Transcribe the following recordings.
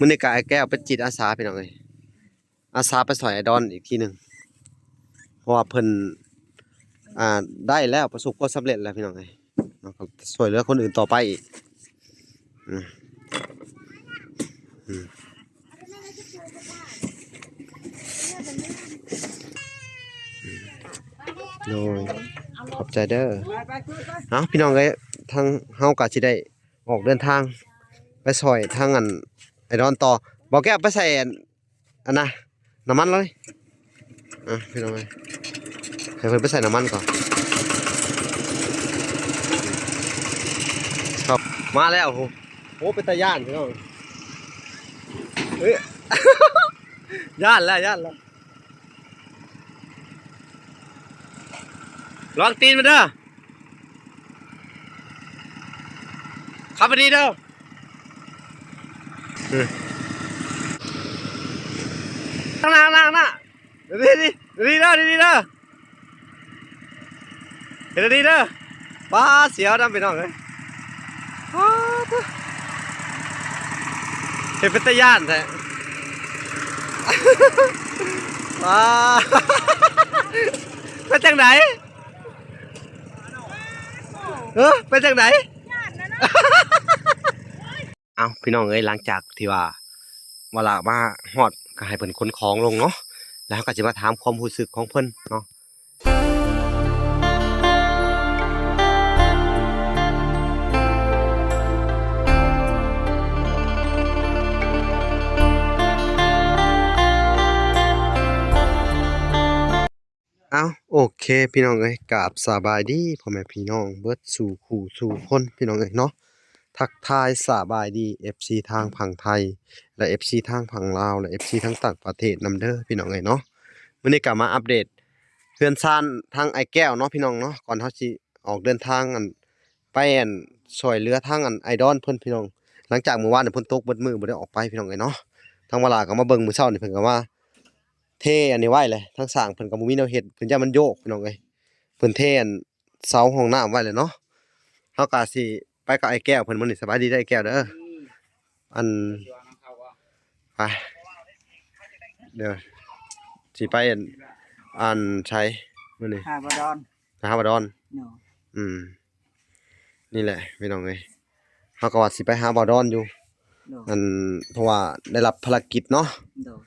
ມື້ນີ້ກໍອ້າຍແກ້ວເປັນຈິດອາສາ ພີ່ນ້ອງເອີຍ, ອາສາໄປຊ່ອຍອ້າຍດອນອີກທີໜຶ່ງ ເພາະວ່າເພິ່ນ ອ່າ ໄດ້ແລ້ວ ປະສົບຄວາມສຳເລັດແລ້ວ ພີ່ນ້ອງເອີຍເນາະ, ກໍຊ່ວຍເຫຼືອຄົນອື່ນຕໍ່ໄປອີກ. ອືມ ອືມ ໂດຍ ຂອບໃຈເດີ. ເອົາ ພີ່ນ້ອງເອີຍ ທາງເຮົາກໍຊິໄດ້ອອກເດີນທາງໄປຊ່ອຍທາງ ອັນ ອ້າຍດອນຕໍ່. ບໍ່ແກ້ວ ໄປໃສ່ ອັນ ອັນນະ ນ້ຳມັນເລີຍ. ອ່ະ ພີ່ນ້ອງເອີຍ ໃຫ້ເພິ່ນໄປໃສ່ນ້ຳມັນກ່ອນ. ຄັບ ມາແລ້ວ. ໂອ້ ໂອ້ ເປັນຕາຢ້ານ ພີ່ນ້ອງ. ເອີ ຢ້ານແລ້ວ ຢ້ານແລ້ວ. ລອງຕີນມັນເດີ. ຂັບດີໆເດີ. ເອີ ຂ້າງໜ້າ ຂ້າງໜ້າ ຂ້າງໜ້າ. ດີໆ ດີໆເດີ ດີໆເດີ. ເຮັດດີໆເດີ. ປ້າ ສຽວນຳ ພີ່ນ້ອງເອີຍ. ປ້າ ເຮັດເປັນຕາຢ້ານແທ້. ປ້າ ເປັນຈັ່ງໃດ? ເອີ ເປັນຈັ່ງໃດ? ເອົ້າ ພີ່ນ້ອງເອີຍ ຫຼັງຈາກທີ່ວ່າ ວາລາມາຮອດ ກໍໃຫ້ເພິ່ນຂົນຂອງລົງເນາະ, ແລ້ວເຮົາກໍຊິມາຖາມຄວາມຮູ້ສຶກຂອງເພິ່ນເນາະ. ເອົ້າ ໂອເຄ ພີ່ນ້ອງເອີຍ ກາບສະບາຍດີພໍ່ແມ່ພີ່ນ້ອງເບິດສູ່ຄູ່ສູ່ຄົນ ພີ່ນ້ອງເອີຍເນາະ. ທັກທາຍສະບາຍດີ ເອັຟຊີ ທາງຝັ່ງໄທ ແລະ ເອັຟຊີ ທາງຝັ່ງລາວ ແລະ ເອັຟຊີ ທາງຕ່າງປະເທດນຳເດີ ພີ່ນ້ອງເອີຍເນາະ. ມື້ນີ້ກໍມາອັບເດດເຮືອນຊານທາງອ້າຍແກ້ວເນາະ ພີ່ນ້ອງເນາະ, ກ່ອນເຮົາຊິອອກເດີນທາງ ອັນ ໄປ ອັນ ຊ່ວຍເຫຼືອທາງ ອັນ ອ້າຍດອນເພິ່ນ ພີ່ນ້ອງ. ຫຼັງຈາກມື້ວານນີ້ຝົນຕົກເບິດມື້ ບໍ່ໄດ້ອອກໄປ ພີ່ນ້ອງເອີຍເນາະ. ທາງວາລາກໍມາເບິ່ງມື້ເຊົ້ານີ້ ເພິ່ນກໍມາ ເທອັນນີ້ໄວ້ແຫຼະ, ທາງສ້າງເພິ່ນກໍບໍ່ມີແນວເຮັດ ເພິ່ນຢ້ານມັນໂຍກ ພີ່ນ້ອງເອີຍ. ເພິ່ນເທອັນເສົາຫ້ອງນ້ຳໄວ້ແຫຼະເນາະ. ເຮົາກໍຊິໄປກັບອ້າຍແກ້ວເພິ່ນມື້ນີ້. ສະບາຍດີເດີອ້າຍແກ້ວເດີ. ອັນ ໄປ ດຽວຊິໄປອັນ ອັນໃສມື້ນີ້? ຫາບ່າວດອນ. ໄປຫາບ່າວດອນ. ໂດຍ. ອືມ ນີ້ແຫຼະ ພີ່ນ້ອງເອີຍ ເຮົາກໍວ່າຊິໄປຫາບ່າວດອນຢູ່. ໂດຍ. ອັນ ເພາະວ່າໄດ້ຮັບພາລະກິດເນາະ. ໂດຍ.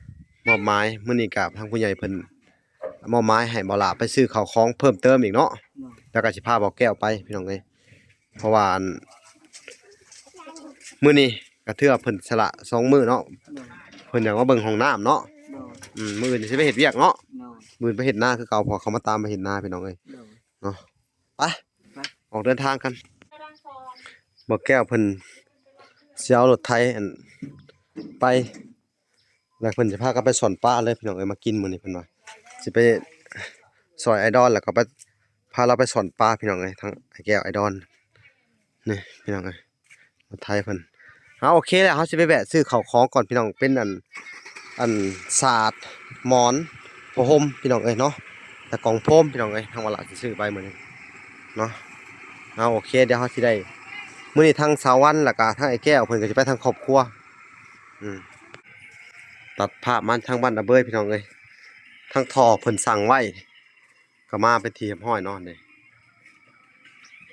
ມອບໝາຍ ມື້ນີ້ກໍທາງຜູ້ໃຫຍ່ເພິ່ນມອບໝາຍໃຫ້ບ່າວຫຼ້າໄປຊື້ເຂົ້າຂອງເພີ່ມເຕີມອີກເນາະ. ໂດຍ. ແລ້ວກໍຊິພາບ່າວແກ້ວໄປ ພີ່ນ້ອງເອີຍ. ເພາະວ່າ ອັນ ມື້ນີ້ກໍຖືວ່າເພິ່ນສະຫຼະສອງມື້ເນາະ. ໂດຍ. ເພິ່ນຢາກມາເບິ່ງຫ້ອງນ້ຳເນາະ. ໂດຍ. ອືມ ມື້ອື່ນຊິໄປເຮັດວຽກເນາະ. ໂດຍ. ມື້ອື່ນໄປເຮັດນາຄືເກົ່າ ເພາະເຂົາມາຕາມໄປເຮັດນາ ພີ່ນ້ອງເອີຍ. ໂດຍ. ເນາະ. ໄປ ໄປ ອອກເດີນທາງກັນ. ບ່າວແກ້ວເພິ່ນຊິເອົາລົດໄຖ ອັນ ໄປ ແລ້ວເພິ່ນຈະພາກັນໄປສອນປາເລີຍ ພີ່ນ້ອງເອີຍ. ມາກິນມື້ນີ້ເພິ່ນວ່າຊິໄປຊ່ອຍອ້າຍດອນ ແລ້ວກໍໄປ ພາລາວໄປສອນປາ ພີ່ນ້ອງເອີຍ. ທັງອ້າຍແກ້ວ ອ້າຍດອນ ນີ້ ພີ່ນ້ອງເອີຍ ລົດໄຖເພິ່ນ. ເອົາ ໂອເຄແລ້ວ ເຮົາຊິໄປແວະຊື້ເຂົ້າຂອງກ່ອນ ພີ່ນ້ອງ. ເປັນອັນ ອັນສາດ ໝອນ ຜ້າຫົ່ມ ພີ່ນ້ອງເອີຍເນາະ, ແລ້ວກໍໂຮມ ພີ່ນ້ອງເອີຍ. ທາງວາລະຊິຊື້ໄປມື້ນີ້ເນາະ. ເອົາ ໂອເຄ ດຽວເຮົາຊິໄດ້ ມື້ນີ້ທາງສາວວັນ ແລ້ວກໍທາງອ້າຍແກ້ວ ເພິ່ນກໍຈະໄປທາງຄອບຄົວ. ອືມ ຕັດພາບມາທາງບ້ານນາເບີຍ ພີ່ນ້ອງເອີຍ. ທາງທໍ່ເພິ່ນສັ່ງໄວ້ ກໍມາເປັນທີ່ຮຽບຮ້ອຍເນາະ. ນີ້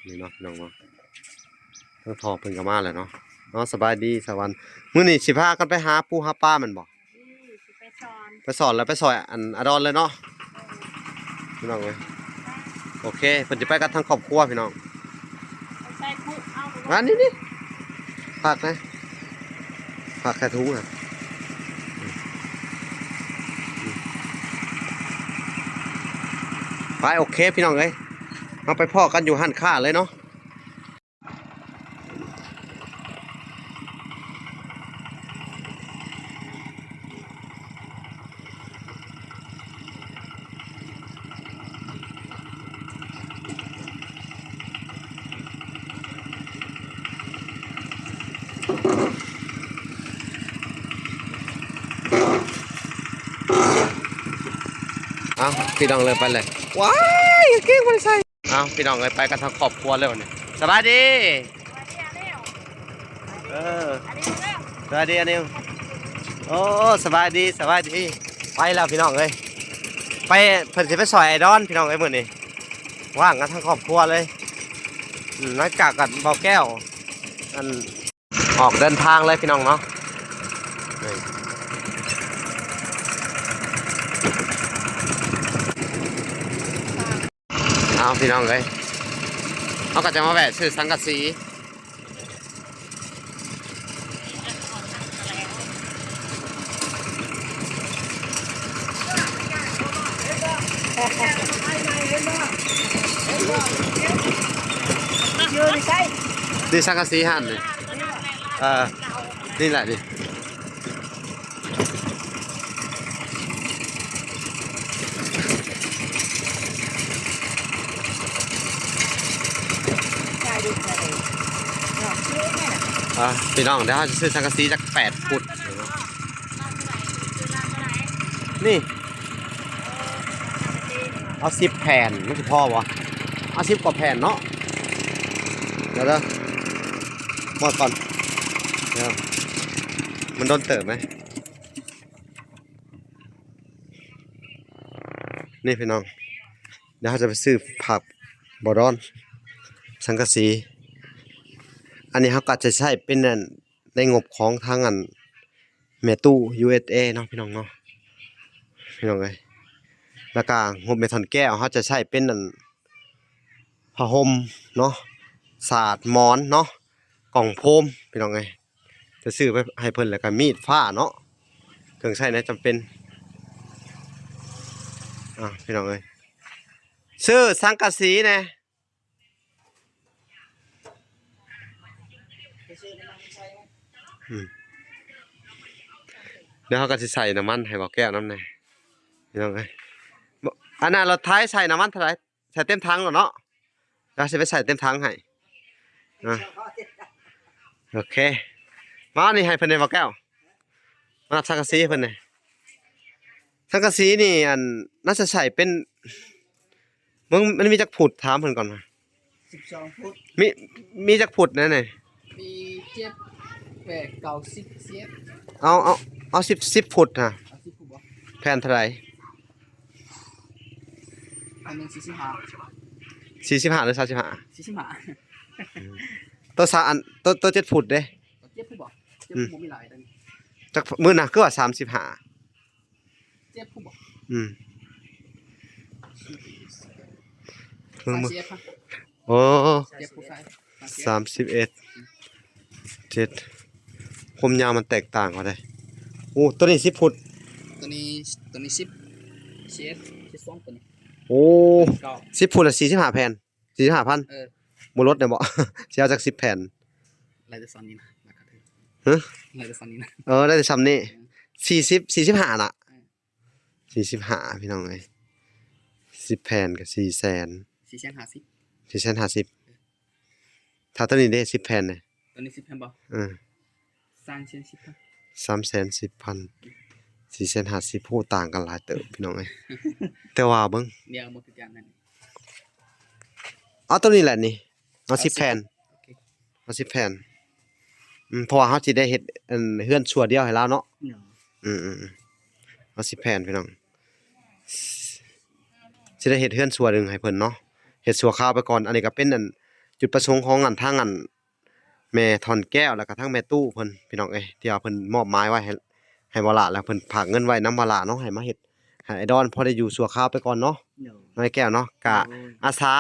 ນີ້ເນາະ ພີ່ນ້ອງເນາະ, ທາງທໍ່ເພິ່ນກໍມາແລ້ວເນາະ. ເນາະ ສະບາຍດີສາວວັນ. ມື້ນີ້ຊິພາກັນໄປຫາປູຫາປາແມ່ນບໍ່? ອື ຊິໄປສອນ ໄປສອນແລ້ວໄປຊ່ອຍອັນອາດອນເລີຍເນາະ ໂດຍ ພີ່ນ້ອງເອີຍ. ໂອເຄ ເພິ່ນຈະໄປກັບທາງຄອບຄົວ ພີ່ນ້ອງ. ໃສ່ປຸເອົາ ອັນນີ້ນີ້ ຜັກນະ ຜັກໃສ່ຖົງນະ. ໄປ ໂອເຄ ພີ່ນ້ອງເອີຍ ເຮົາໄປພໍ້ກັນຢູ່ຮ້ານຄ້າເລີຍເນາະ. ເອົາ ພີ່ນ້ອງ ເລີ່ມໄປເລີຍ. ວ້າຍ ກາງເກງບໍ່ໄດ້ໃສ່. ເອົາ ພີ່ນ້ອງເອີຍ ໄປກັນທັງຄອບຄົວເລີຍບັດນີ້. ສະບາຍດີ. ເອີ ສະບາຍດີ ອານິວ. ໂອ້ ສະບາຍດີ ສະບາຍດີ. ໄປແລ້ວພີ່ນ້ອງເອີຍ ໄປ ເພິ່ນຊິໄປຊ່ອຍອ້າຍດອນພີ່ນ້ອງເອີຍ ມື້ນີ້ວ່າງກັນທັງຄອບຄົວເລີຍ. ອືມ ຫຼັງຈາກກັນເບົາແກ້ວ ອັນ ອອກເດີນທາງເລີຍພີ່ນ້ອງເນາະ. ນີ້ ເອົາພີ່ນ້ອງເອີຍ ເຮົາກໍຈະມາແວະຊື້ສັງກະສີ. ນີ້ສັງກະສີຫັ້ນນີ້ ເອີ ນີ້ແຫຼະນີ້. ອ່າ ພີ່ນ້ອງ ດຽວເຮົາຈະຊື້ສັງກະສີຈັກແປດຟຸດ. ນີ້ ເອົາສິບແຜ່ນ ມັນຊິພໍບໍ່? ເອົາສິບກວ່າແຜ່ນເນາະ. ດຽວເດີ ໝົດກ່ອນ ດຽວ ມັນດົນເຕີບໄດ໋. ນີ້ພີ່ນ້ອງ ດຽວເຮົາຈະໄປຊື້ຜ້າບໍດອນ ສັງກະສີ. ອັນນີ້ເຮົາກໍຈະໃຊ້ເປັນອັນ ໃນງົບຂອງທາງອັນ ແມ່ຕູ້ ຢູເອສເອ ເນາະ ພີ່ນ້ອງເນາະ ພີ່ນ້ອງເອີຍ. ແລ້ວກໍງົບແມ່ທ່ອນແກ້ວ ເຮົາຈະໃຊ້ເປັນອັນ ຜ້າຫົ່ມເນາະ ສາດ ໝອນເນາະ ກ່ອງໂຟມ ພີ່ນ້ອງເອີຍ. ຈະຊື້ໄປໃຫ້ເພິ່ນ ແລ້ວກໍມີດ ຟ້າເນາະ ເຄື່ອງໃຊ້ແນວຈຳເປັນ. ອ່າ ພີ່ນ້ອງເອີຍ ຊື້ສັງກະສີແດ່. ອືມ ດຽວເຮົາກໍຊິໃສ່ນ້ຳມັນໃຫ້ບ່າວແກ້ວນຳແດ່ ພີ່ນ້ອງເອີຍ. ອັນນັ້ນ ລົດໄຖໃສ່ນ້ຳມັນເທົ່າໃດ? ໃສ່ເຕັມຖັງແລ້ວເນາະ ດຽວຊິໄປໃສ່ເຕັມຖັງໃຫ້. ອ່າ ໂອເຄ ມານີ້ໃຫ້ເພິ່ນແດ່ ບ່າວແກ້ວ ມານັບສັງກະສີໃຫ້ເພິ່ນແດ່. ສັງກະສີນີ້ ອັນ ໜ້າຈະໃສ່ເປັນ ເບິ່ງ ມັນມີຈັກຟຸດ? ຖາມເພິ່ນກ່ອນວ່າ ສິບສອງຟຸດ ມີ ມີຈັກຟຸດແດ່ນີ້? ມີເຈັດ ແປດ ເກົ້າ ສິບ ສິບເອັດ. ເອົາ ເອົາ ເອົາສິບ ສິບຟຸດຫະ. ເອົາສິບຟຸດບໍ່? ແຜ່ນເທົ່າໃດ? ອັນໜຶ່ງສີ່ສິບຫ້າ ສີ່ສິບຫ້າ ຫຼື ສາມສິບຫ້າ? ສີ່ສິບຫ້າ. ອືມ ໂຕສາມອັນ ໂຕ ໂຕເຈັດຟຸດເດ້? ເຈັດພຸ້ນບໍ່? ເຈັດ ອືມ ພຸ້ນບໍ່ມີຫຼາຍເດ້. ຈັກມື້ນະ ຄືວ່າສາມສິບຫ້າ ເຈັດພຸ້ນບໍ່? ອືມ ເບິ່ງ ສາມສິບເອັດ ໂອ້ ເຈັດຜູ້ຊາຍ ສາມສິບເອັດ ເຈັດ ຄວາມຍາວມັນແຕກຕ່າງກັນເດ້. ໂອ້ ໂຕນີ້ສິບຟຸດ ໂຕນີ້ ໂຕນີ້ສິບ ສິບເອັດ ສິບສອງ ໂຕນີ້. ໂອ້ ສິບຟຸດລະສີ່ສິບຫ້າແຜ່ນ ສີ່ສິບຫ້າພັນ ເອີ ບໍ່ລົດແດ່ບໍ່? ຊິເອົາຈັກສິບແຜ່ນ? ໄດ້ແຕ່ສ່ຳນີ້ນະ ລາຄາຖືກ. ຮະ? ໄດ້ແຕ່ສ່ຳນີ້ນະ. ເອີ ໄດ້ແຕ່ສ່ຳນີ້ ເອີ ສີ່ສິບ ສີ່ສິບຫ້ານະ. ເອີ ສີ່ສິບຫ້າ ພີ່ນ້ອງເອີຍ ສິບແຜ່ນກໍສີ່ແສນ ສີ່ແສນຫ້າສິບ ສີ່ແສນຫ້າສິບ. ເອີ ຖ້າຕົວນີ້ເດ້ ສິບແຜ່ນເດ້? ຕົວນີ້ສິບແຜ່ນບໍ່? ເອີ ສາມແສນສິບພັນ ສາມແສນສິບພັນ ສີ່ແສນຫ້າສິບ ໂຫ ຕ່າງກັນຫຼາຍເຕີບ ພີ່ນ້ອງເອີຍ. ແຕ່ວ່າເບິ່ງ ດຽວບໍ່ຄືກັນນັ້ນ ເອົາຕົວນີ້ແຫຼະນີ້ ເອົາສິບແຜ່ນ ໂອເຄ ເອົາສິບແຜ່ນ. ອືມ ເພາະວ່າເຮົາຊິໄດ້ເຮັດ ອັນ ເຮືອນຊົ່ວດຽວໃຫ້ລາວເນາະ. ເນາະ ອືມໆໆ ເອົາສິບແຜ່ນ ພີ່ນ້ອງ ຊິໄດ້ເຮັດເຮືອນຊົ່ວໜຶ່ງໃຫ້ເພິ່ນເນາະ ເຮັດຊົ່ວຄາວໄປກ່ອນ. ອັນນີ້ກໍເປັນ ອັນ ຈຸດປະສົງຂອງ ອັນ ທາງ ອັນ ແມ່ທ່ອນແກ້ວ ແລ້ວກໍທັງແມ່ຕູ້ເພິ່ນ ພີ່ນ້ອງເອີຍ ທີ່ວ່າເພິ່ນມອບໝາຍໄວ້ໃຫ້ ໃຫ້ບ່າວຫຼ້າ ແລ້ວເພິ່ນຝາກເງິນໄວ້ນຳບ່າວຫຼ້າເນາະ ໃຫ້ມາເຮັດໃຫ້ອ້າຍດອນ ພໍໄດ້ຢູ່ຊົ່ວຄາວໄປກ່ອນເນາະ ໂດຍ ນ້ອງອ້າຍແກ້ວເນາະ. ກະ ໂດຍ ອາສາ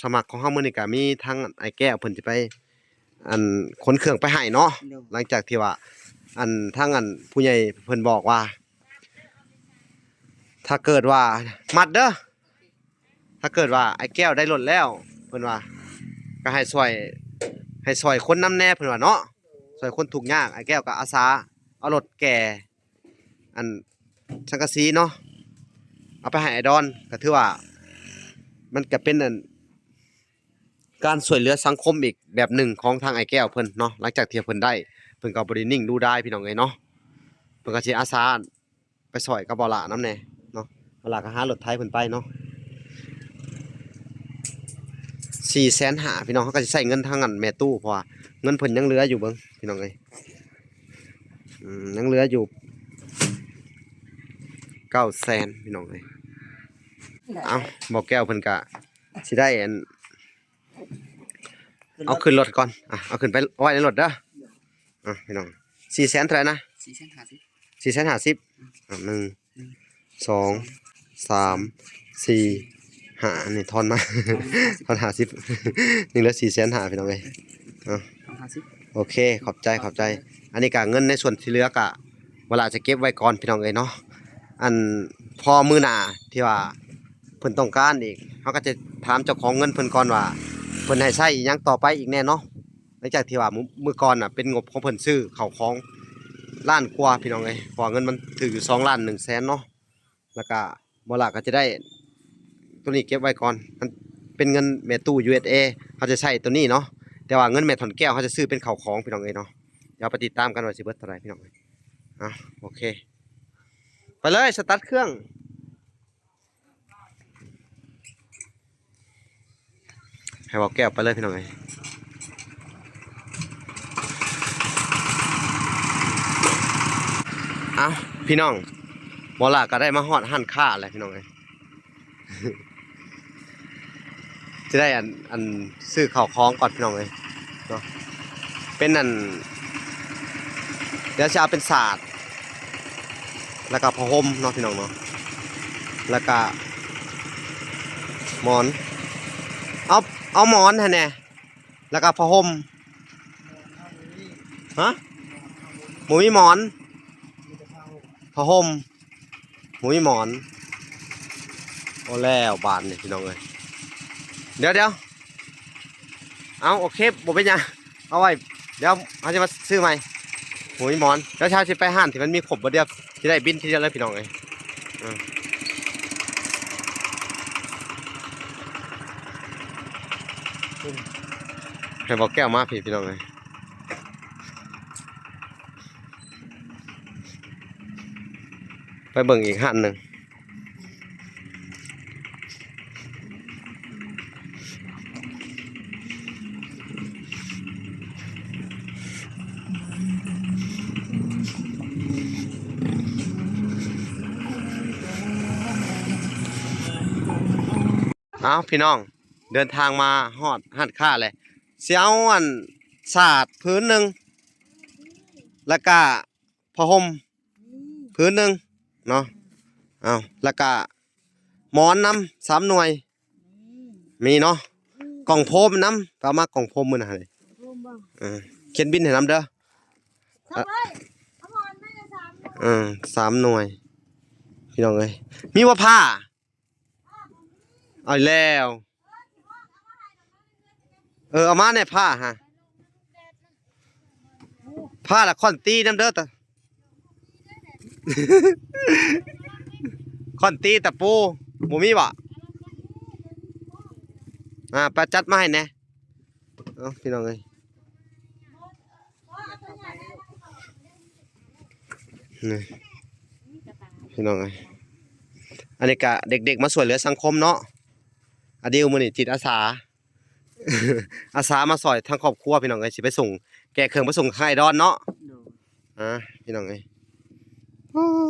ສະໝັກຂອງເຮົາມື້ນີ້ກະມີທັງອ້າຍແກ້ວເພິ່ນຊິໄປ ອັນ ຂົນເຄື່ອງໄປໃຫ້ເນາະ ໂດຍ ຫຼັງຈາກທີ່ວ່າ ອັນ ທາງ ອັນ ຜູ້ໃຫຍ່ເພິ່ນບອກວ່າ ຖ້າເກີດວ່າ ມັດເດີ ຖ້າເກີດວ່າອ້າຍແກ້ວໄດ້ລົດແລ້ວ ເພິ່ນວ່າ ກໍໃຫ້ຊ່ວຍ ໃຫ້ຊ່ອຍຄົນນຳແດ່ ເພິ່ນວ່າເນາະ ຊ່ວຍຄົນທຸກຍາກ. ອ້າຍແກ້ວກໍອາສາເອົາລົດແກ່ ອັນ ສັງກະສີເນາະ ເອົາໄປໃຫ້ອ້າຍດອນ ກໍຖືວ່າມັນກໍເປັນ ອັນ ການຊ່ວຍເຫຼືອສັງຄົມອີກແບບໜຶ່ງຂອງທາງອ້າຍແກ້ວເພິ່ນເນາະ. ຫຼັງຈາກທີ່ເພິ່ນໄດ້ ເພິ່ນກໍບໍ່ໄດ້ນິ່ງດູດາຍ ພີ່ນ້ອງເອີຍເນາະ ເພິ່ນກໍຊິອາສາໄປຊ່ອຍກັບບ່າວຫຼ້ານຳແດ່ເນາະ. ບ່າວຫຼ້າກໍຫາລົດໄຖເພິ່ນໄປເນາະ. ສີ່ແສນຫ້າ ພີ່ນ້ອງ ເຮົາກໍຊິໃຊ້ເງິນທາງ ອັນ ແມ່ຕູ້ ເພາະວ່າເງິນເພິ່ນຍັງເຫຼືອຢູ່ ເບິ່ງ ພີ່ນ້ອງເອີຍ ອືມ ຍັງເຫຼືອຢູ່ ເກົ້າແສນ ພີ່ນ້ອງເອີຍ. ເອົ້າ ບໍ່ແກ້ວເພິ່ນກະຊິໄດ້ອັນ ເອົາຂຶ້ນລົດກ່ອນ ອ່ະ ເອົາຂຶ້ນໄປໄວ້ໃນລົດເດີ. ອ່ະ ພີ່ນ້ອງ ສີ່ແສນເທົ່າໃດນະ? ສີ່ແສນຫ້າສິບ ສີ່ແສນຫ້າສິບ. ອ່ະ ໜຶ່ງ ສອງ ສາມ ສີ່ ຫ້າ ອັນນີ້ທອນມາ ທອນຫ້າສິບ ຍັງເຫຼືອສີ່ແສນຫ້າ ພີ່ນ້ອງເອີຍ. ເອົາ ຫ້າສິບ ໂອເຄ ຂອບໃຈ ຂອບໃຈ. ອັນນີ້ກະເງິນໃນສ່ວນທີ່ເຫຼືອກະ ເວລາຈະເກັບໄວ້ກ່ອນ ພີ່ນ້ອງເອີຍເນາະ. ອັນ ພໍມື້ໜ້າທີ່ວ່າເພິ່ນຕ້ອງການອີກ ເຮົາກໍຈະຖາມເຈົ້າຂອງເງິນເພິ່ນກ່ອນວ່າ ເພິ່ນໃຫ້ໃຊ້ອີ່ຫຍັງຕໍ່ໄປອີກແດ່ເນາະ. ຫຼັງຈາກທີ່ວ່າມື້ ມື້ກ່ອນນະ ເປັນງົບຂອງເພິ່ນຊື້ເຂົ້າຂອງລ້ານກວ່າ ພີ່ນ້ອງເອີຍ ເພາະວ່າເງິນມັນຖືກຢູ່ສອງລ້ານໜຶ່ງແສນເນາະ. ແລ້ວກະບໍ່ຫຼາກກໍຈະໄດ້ໂຕນີ້ເກັບໄວ້ກ່ອນ ມັນເປັນເງິນແມ່ຕູ້ ຢູເອັສເອ ເຮົາຈະໃຊ້ໂຕນີ້ເນາະ. ແຕ່ວ່າເງິນແມ່ຖອນແກ້ວເຮົາຈະຊື້ເປັນເຂົ້າຂອງ ພີ່ນ້ອງເອີຍເນາະ. ດຽວໄປຕິດຕາມກັນວ່າຊິເບິດເທົ່າໃດ ພີ່ນ້ອງເອີຍ. ເອົາ ໂອເຄ ໄປເລີຍ ສະຕາດເຄື່ອງ. ໃຫ້ເບົາແກ້ວໄປເລີຍ ພີ່ນ້ອງເອີຍ. ເອົ້າ ພີ່ນ້ອງ ເບົາຫຼ້າກໍໄດ້ມາຮອດຮ້ານຄ້າແລ້ວ ພີ່ນ້ອງເອີຍ. ຊິໄດ້ອັນ ອັນ ຊື້ເຂົ້າຂອງກ່ອນ ພີ່ນ້ອງເອີຍເນາະ. ເປັນອັນ ດຽວຊິເອົາເປັນສາດ ແລ້ວກໍຜ້າຫົ່ມເນາະ ພີ່ນ້ອງເນາະ ແລ້ວກໍໝອນ ເອົາ ເອົາໝອນໃຫ້ແດ່ ແລ້ວກໍຜ້າຫົ່ມ. ຮະ? ບໍ່ມີໝອນ ຜ້າຫົ່ມ ບໍ່ມີໝອນ. ໂອ້ ແລ້ວບາດນີ້ ພີ່ນ້ອງເອີຍ. ດຽວໆ ເອົາ ໂອເຄ ບໍ່ເປັນຫຍັງ ເອົາໄວ້ ດຽວເຮົາຈະມາຊື້ໃໝ່. ໂອ້ຍ ໝອນ ດຽວເຮົາຊິໄປຮ້ານທີ່ມັນມີຄົບເບິດ ດຽວຊິໄດ້ບິນທີດຽວເລີຍ ພີ່ນ້ອງເອີຍ. ເອີ ໃຫ້ເບົາແກ້ວມາພີ້ ພີ່ນ້ອງເອີຍ. ໄປເບິ່ງອີກຮ້ານໜຶ່ງ. ເອົ້າ ພີ່ນ້ອງ ເດີນທາງມາຮອດຮ້ານຄ້າແລ້ວ ຊິເອົາອັນສາດຜືນໜຶ່ງ ແລ້ວກະ ຜ້າຫົ່ມ ອືມ ຜືນໜຶ່ງເນາະ. ເອົາ ແລ້ວກະໝອນນຳສາມໜ່ວຍ ອືມ ມີເນາະ. ອືມ ກ່ອງໂຟມນຳ ໄປເອົາມາກ່ອງໂຟມມື້ນັ້ນເລີຍ ໂຟມບໍ່? ເອີ ຂຽນບິນໃຫ້ນຳເດີ. ເອົາໄວ້ ເອົາໝອນມາໃຫ້ສາມໜ່ວຍ ເອີ ສາມໜ່ວຍ ພີ່ນ້ອງເອີຍ. ມີບໍ່ຜ້າ? ເອົາແລ້ວ ເອີ ເອົາມາແດ່ຜ້າຫະ ຜ້າລະຄ້ອນຕີນຳເດີ ຕະ ຄ້ອນຕີຕະປູ ບໍ່ມີບໍ່? ອ່າ ໄປຈັດມາໃຫ້ແດ່. ເອົາ ພີ່ນ້ອງເອີຍ ນີ້ ພີ່ນ້ອງເອີຍ ອັນນີ້ກະເດັກໆມາຊ່ວຍເຫຼືອສັງຄົມເນາະ. ອາດິວມື້ນີ້ຈິດອາສາ ອາສາມາຊ່ອຍທາງຄອບຄົວ ພີ່ນ້ອງເອີຍ. ຊິໄປສົ່ງ ແກະເຄື່ອງໄປສົ່ງອ້າຍດອນເນາະ. ໂດຍ ອ່າ ພີ່ນ້ອງເອີຍ ປາດ ນີ້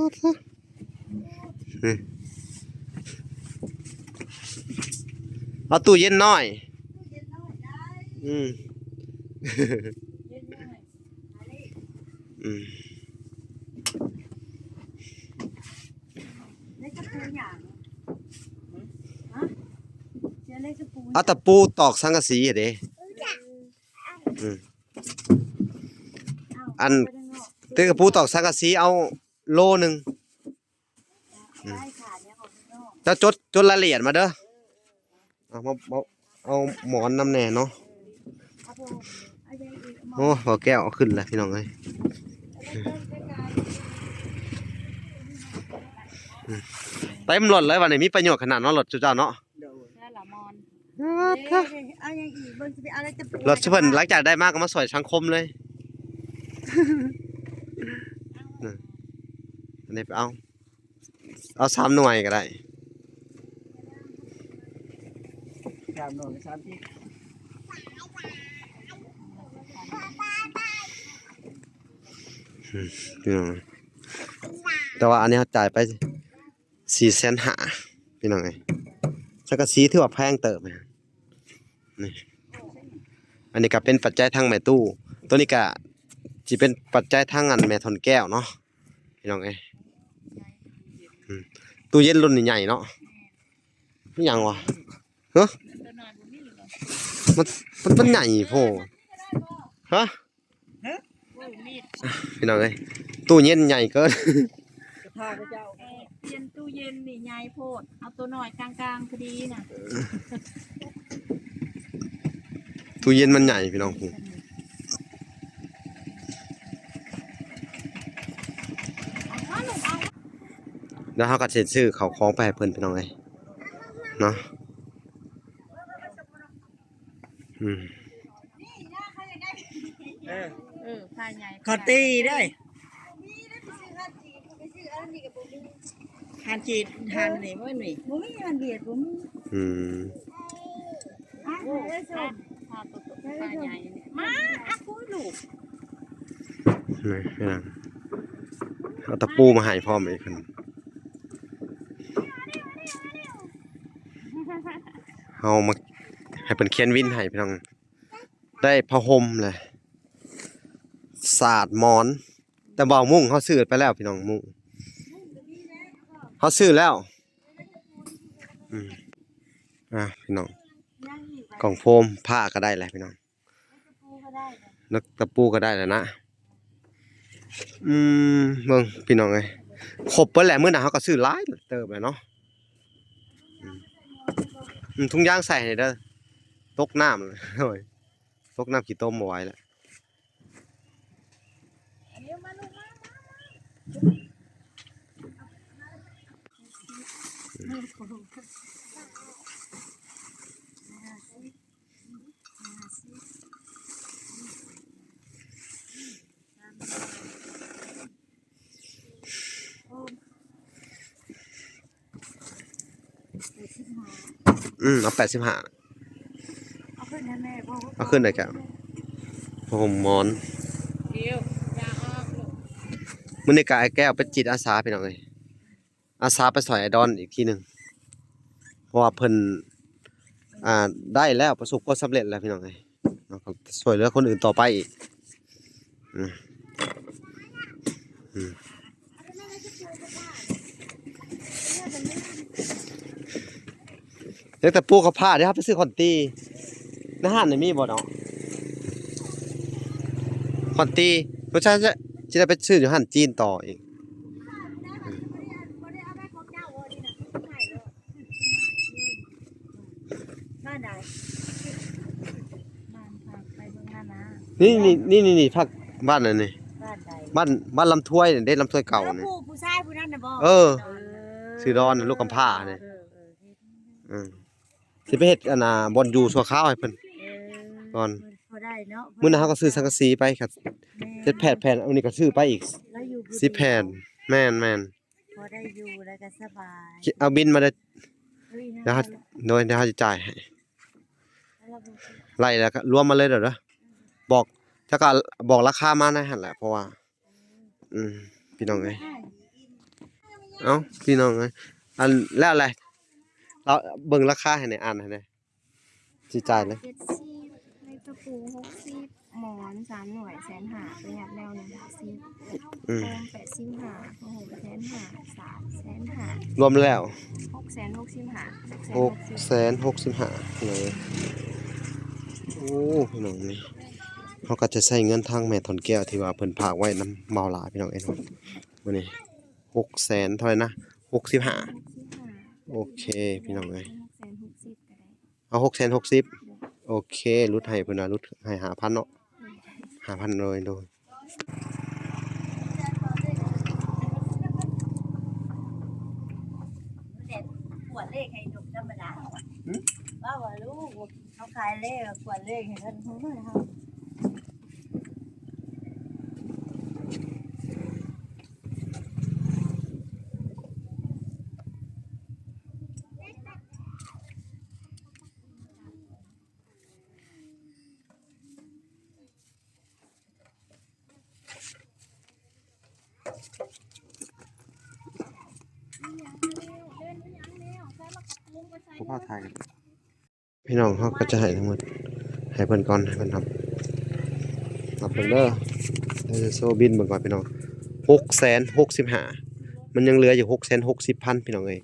ເອົາຕູ້ເຢັນນ້ອຍ ຕູ້ເຢັນນ້ອຍໄດ້ ອືມ ເຢັນນ້ອຍ ອືມ ເຫຼັກຕະປູຫຍັງ? ຮະ? ເສື້ອເຫຼັກຕະປູຫຍັງ? ເອົາຕະປູຕອກສັງກະສີເດ້. ເອີ ອືມ ອັນ ເອົາໄປທາງນອກ ເຫຼັກຕະປູຕອກສັງກະສີເອົາໂລໜຶ່ງ. ອືມ ເຈົ້າຈົດ ຈົດລາຍລະອຽດມາເດີ. ເອົາມາ ມາ ເອົາໝອນນຳແດ່ເນາະ. ໂອ້ ເບົາແກ້ວເອົາຂຶ້ນແລ້ວ ພີ່ນ້ອງເອີຍ. ອືມ ເຕັມລົດເລີຍ ບາດນີ້ມີປະໂຫຍດຂະໜາດເນາະ ລົດຊຸເຈົ້າເນາະ. ໂດຍ ເອົາຫຍັງອີກ? ເບິ່ງຊິໄປເອົາແລ້ວຈະ ລົດຊຸເພິ່ນ ຫຼັງຈາກໄດ້ມາກໍມາຊ່ອຍສັງຄົມເລີຍ. ອັນນີ້ໄປເອົາ ເອົາສາມໜ່ວຍກໍໄດ້ ສາມໜ່ວຍສາມສິບ. ອືມ ພີ່ນ້ອງ ແຕ່ວ່າອັນນີ້ເຮົາຈ່າຍໄປ ສີ່ແສນຫ້າ ພີ່ນ້ອງເອີຍ. ສັງກະສີຖືວ່າແພງເຕີບນີ້. ອັນນີ້ກໍເປັນປັດໄຈທາງແມ່ຕູ້, ຕົວນີ້ກໍຊິເປັນປັດໄຈທາງອັນແມ່ທອນແກ້ວເນາະ ພີ່ນ້ອງເອີຍ. ອືມ ຕູ້ເຢັນລຸ້ນນີ້ໃຫຍ່ເນາະ. ອີ່ຫຍັງວະ? ຮະ? ມັນ ມັນ ມັນໃຫຍ່ໂພດ. ຮະ? ພີ່ນ້ອງເອີຍ ຕູ້ເຢັນໃຫຍ່ເກີນ. ຕູ້ເຢັນນີ້ໃຫຍ່ໂພດ, ເອົາໂຕນ້ອຍກາງໆ ພໍດີນະ. ຕູ້ເຢັນມັນໃຫຍ່ ພີ່ນ້ອງ. ດຽວເຮົາກໍຊິຊື້ເຂົ້າຂອງໄປໃຫ້ເພິ່ນ ພີ່ນ້ອງເອີຍເນາະ. ອືມ ເອີ ເອີ ຜ້າໃຫຍ່ ຂ້ອຍຕີເດ້. ຮ້ານຈີນ ຮ້ານນີ້ບໍ່ມີ ບໍ່ມີ ຮ້ານຫວຽດບໍ່ມີ. ອືມ ອ່ະ ໂອ້ ເອີ ໂຊນ ຜ້າໂຕໆ ຜ້າໃຫຍ່ນີ້ ມາ ອ່ະ ຄຸຍລູກ. ນີ້ ພີ່ນ້ອງ ເອົາຕະປູມາໃຫ້ພ້ອມອີກ. ເພິ່ນ ເຮົາມາໃຫ້ເພິ່ນຂຽນວິນໃຫ້ ພີ່ນ້ອງ. ໄດ້ຜ້າຫົ່ມແຫຼະ ສາດໝອນ, ແຕ່ວ່າມຸ້ງເຮົາຊື້ໄປແລ້ວ ພີ່ນ້ອງ. ມຸ້ງເຮົາຊື້ແລ້ວ. ອືມ ອ່າ ພີ່ນ້ອງ ກອງໂຟມ ຜ້າກໍໄດ້ແຫຼະ ພີ່ນ້ອງ. ນັກຕະປູກໍໄດ້ແລ້ວນະ. ອືມ ເບິ່ງ ພີ່ນ້ອງເອີຍ ຄົບເບິດແຫຼະ. ມື້ໜ້າເຮົາກໍຊື້ຫຼາຍເຕີບແຫຼະເນາະ. ອືມ ອືມ ຖົງຢາງໃສ່ໃຫ້ເດີ. ຕົກນ້ຳ ໂອ້ຍ ຕົກນ້ຳຂີ້ຕົມບໍ່ໄຫວແລ້ວ. ອືມ ເອົາແປດສິບຫ້າ ເອົາຂຶ້ນໃຫ້ແມ່ ເອົາຂຶ້ນໄດ້ແກ້ວ ຜ້າຫົ່ມໝອນ. ມື້ນີ້ກະອ້າຍແກ້ວເປັນຈິດອາສາ ພີ່ນ້ອງເອີຍ. ອາສາໄປຊ່ອຍອ້າຍດອນອີກທີໜຶ່ງ ເພາະວ່າເພິ່ນ ອ່າ ໄດ້ແລ້ວ ປະສົບຄວາມສຳເລັດແລ້ວ ພີ່ນ້ອງເອີຍເນາະ. ກໍຊ່ວຍເຫຼືອຄົນອື່ນຕໍ່ໄປອີກ. ອືມ ອືມ ເຮັດແຕ່ປູກກັບຜ້າ. ດຽວເຮົາໄປຊື້ຂອນຕີ ໃນຮ້ານນີ້ມີບໍ່ເນາະ ຂອນຕີ? ບໍ່ໃຊ່ ຊິໄດ້ໄປຊື້ຢູ່ຮ້ານຈີນຕໍ່ອີກ. ບ້ານໃດ? ບ້ານ ໄປເບິ່ງນັ້ນນະ. ນີ້ ນີ້ ນີ້ ນີ້ ພັກບ້ານອັນນີ້ ບ້ານໃດ? ບ້ານ ບ້ານລຳຖ້ວຍນີ້ເດ້ ລຳຖ້ວຍເກົ່ານີ້. ເອີ ຜູ້ ຜູ້ຊາຍຜູ້ນັ້ນນະບໍ? ເອີ ເອີ ຊື່ດອນ ລູກກຳພ້ານີ້. ເອີ ເອີ ເອີ ອືມ ຊິໄປເຮັດອັນນ່າ ບ່ອນຢູ່ຊົ່ວຄາວໃຫ້ເພິ່ນ ເອີ ກ່ອນ. ພໍໄດ້ເນາະ ມື້ໜ້າເຮົາກໍຊື້ສັງກະສີໄປ ແມ່ນ ເຈັດແຜ່ນ ແຜ່ນອັນນີ້ກໍຊື້ໄປອີກ ລາວຢູ່ຜູ້ດຽວ ສິບແຜ່ນ. ແມ່ນໆ ພໍໄດ້ຢູ່ແລ້ວກໍສະບາຍ. ເອົາບິນມາເດີ ເອີຍ ດຽວເຮົາ ໂດຍ ດຽວເຮົາຈະຈ່າຍໃຫ້ ແລ້ວລາວບໍ່ຊື້ ໄລ່ແລ້ວກໍລວມມາເລີຍເດີ. ບອກ ເຈົ້າກໍບອກລາຄາມາໃນຫັ້ນແຫຼະ ເພາະວ່າ ອືມ ພີ່ນ້ອງເອີຍ ເອົ້າ ພີ່ນ້ອງເອີຍ ອັນ ແລ້ວແຫຼະ ລາວເບິ່ງລາຄາໃຫ້ແດ່ ອ່ານໃຫ້ແດ່ ຊິຈ່າຍເລີຍ. ເຈັດສິບ ໃນຕະປູຫົກສິບ ໝອນສາມໜ່ວຍແສນຫ້າ ປະຢັດແນວໜຶ່ງຫ້າສິບ ອືມ ໂຟມແປດສິບຫ້າ ຜ້າຫົ່ມແສນຫ້າ ສາດແສນຫ້າ ລວມແລ້ວຫົກແສນຫົກສິບຫ້າ ຫົກແສນຫົກສິບຫ້າ ເອີ ໂອ້ ພີ່ນ້ອງເອີຍ. ເຮົາກໍຈະໃຊ້ເງິນທາງແມ່ທອນແກ້ວທີ່ວ່າເພິ່ນຝາກໄວ້ນຳບ່າວຫຼ້າ ພີ່ນ້ອງເອີຍເນາະ. ມື້ນີ້ຫົກແສນເທົ່າໃດນະ? ຫົກສິບຫ້າ ຫົກສິບຫ້າ ໂອເຄ ພີ່ນ້ອງເອີຍ ຫົກແສນຫົກສິບກໍໄດ້ ເອົາຫົກແສນຫົກສິບ ໂອເຄ ຫຼຸດໃຫ້ເພິ່ນວ່າ ຫຼຸດໃຫ້ຫ້າພັນເນາະ ຫ້າພັນ ໂດຍ ໂດຍ. ກວດເລກໃຫ້ໜຸ່ມທຳມະດາ ຫຶ? ວ່າວ່າລູກ ເຂົາຂາຍເລກ ກວດເລກໃຫ້ເພິ່ນ ເຮົາ ເຮົາ ບໍ່ພາຖ່າຍກັນ. ພີ່ນ້ອງ ເຮົາກໍຈະໃຫ້ທັງໝົດ ໃຫ້ເພິ່ນກ່ອນ ໃຫ້ເພິ່ນນັບ ນັບເບິ່ງເດີ. ເຮົາຈະໂຊບິນເບິ່ງກ່ອນພີ່ນ້ອງ ຫົກແສນຫົກສິບຫ້າ ມັນຍັງເຫຼືອຢູ່ຫົກແສນຫົກສິບພັນ ພີ່ນ້ອງເອີຍ.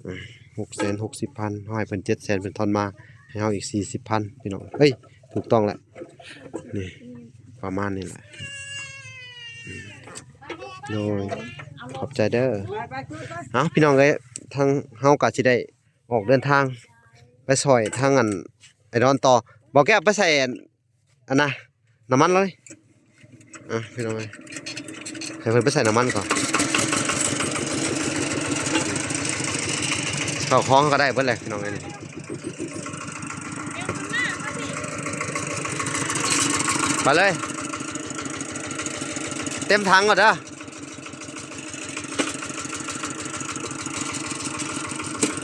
ອ່າ ຫົກແສນຫົກສິບພັນ ເຮົາໃຫ້ເພິ່ນເຈັດແສນ ເພິ່ນທອນມາໃຫ້ເຮົາອີກສີ່ສິບພັນ ພີ່ນ້ອງເອີຍ. ຖືກຕ້ອງແລ້ວ ນີ້ ປະມານນີ້ແຫຼະ. ໂດຍ ຂອບໃຈເດີ. ເອົາ ພີ່ນ້ອງເອີຍ ທາງເຮົາກໍຊິໄດ້ ອອກເດີນທາງໄປຊ່ອຍທາງອັນ ໄອ້ດອນຕໍ່. ບໍ່ແກ້ວ ໄປໃສ່ອັນ ອັນນະ ນ້ຳມັນເລີຍ. ອ່ະ ພີ່ນ້ອງເອີຍ ໃຫ້ເພິ່ນໄປໃສ່ນ້ຳມັນກ່ອນ. ເຂົ້າຂອງເຮົາກໍໄດ້ເບິດແຫຼະ ພີ່ນ້ອງເອີຍ. ໄປເລີຍ ເຕັມຖັງກ່ອນເດີ.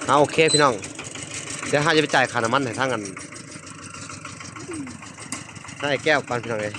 ເອົາ ໂອເຄພີ່ນ້ອງ ດຽວເຮົາຈະໄປຈ່າຍຄ່ານ້ຳມັນໃຫ້ທາງອັນ ທາງອ້າຍແກ້ວກ່ອນພີ່ນ້ອງເອີຍ.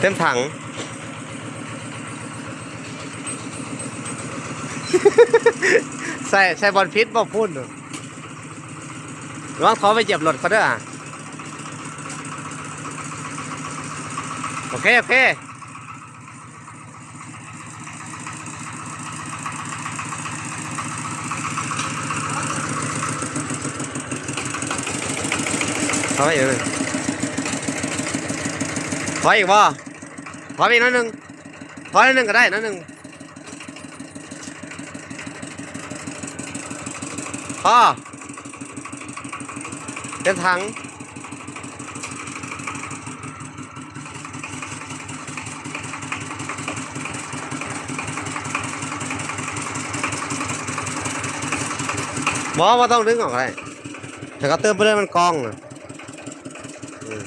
ເຕັມຖັງ. ໃສ່ ໃສ່ບ່ອນຜິດບໍ່ພຸ້ນ. ລະວັງເຂົາໄປຢຽບລົດເຂົາເດີ. ໂອເຄ ໂອເຄ. ຂໍໄວ້ອີກໜ້ອຍໜຶ່ງ. ຂໍອີກບໍ່? ຂໍໄວ້ອີກໜ້ອຍໜຶ່ງ. ພໍໜ້ອຍໜຶ່ງກໍໄດ້ ໜ້ອຍໜຶ່ງ. ພໍ. ເຕັມຖັງ. ບໍ່ ບໍ່ຕ້ອງດຶງອອກກໍໄດ້. ແລ້ວກໍເຕີມໄປເລີຍ ມັນກອງນະ. ອືມ.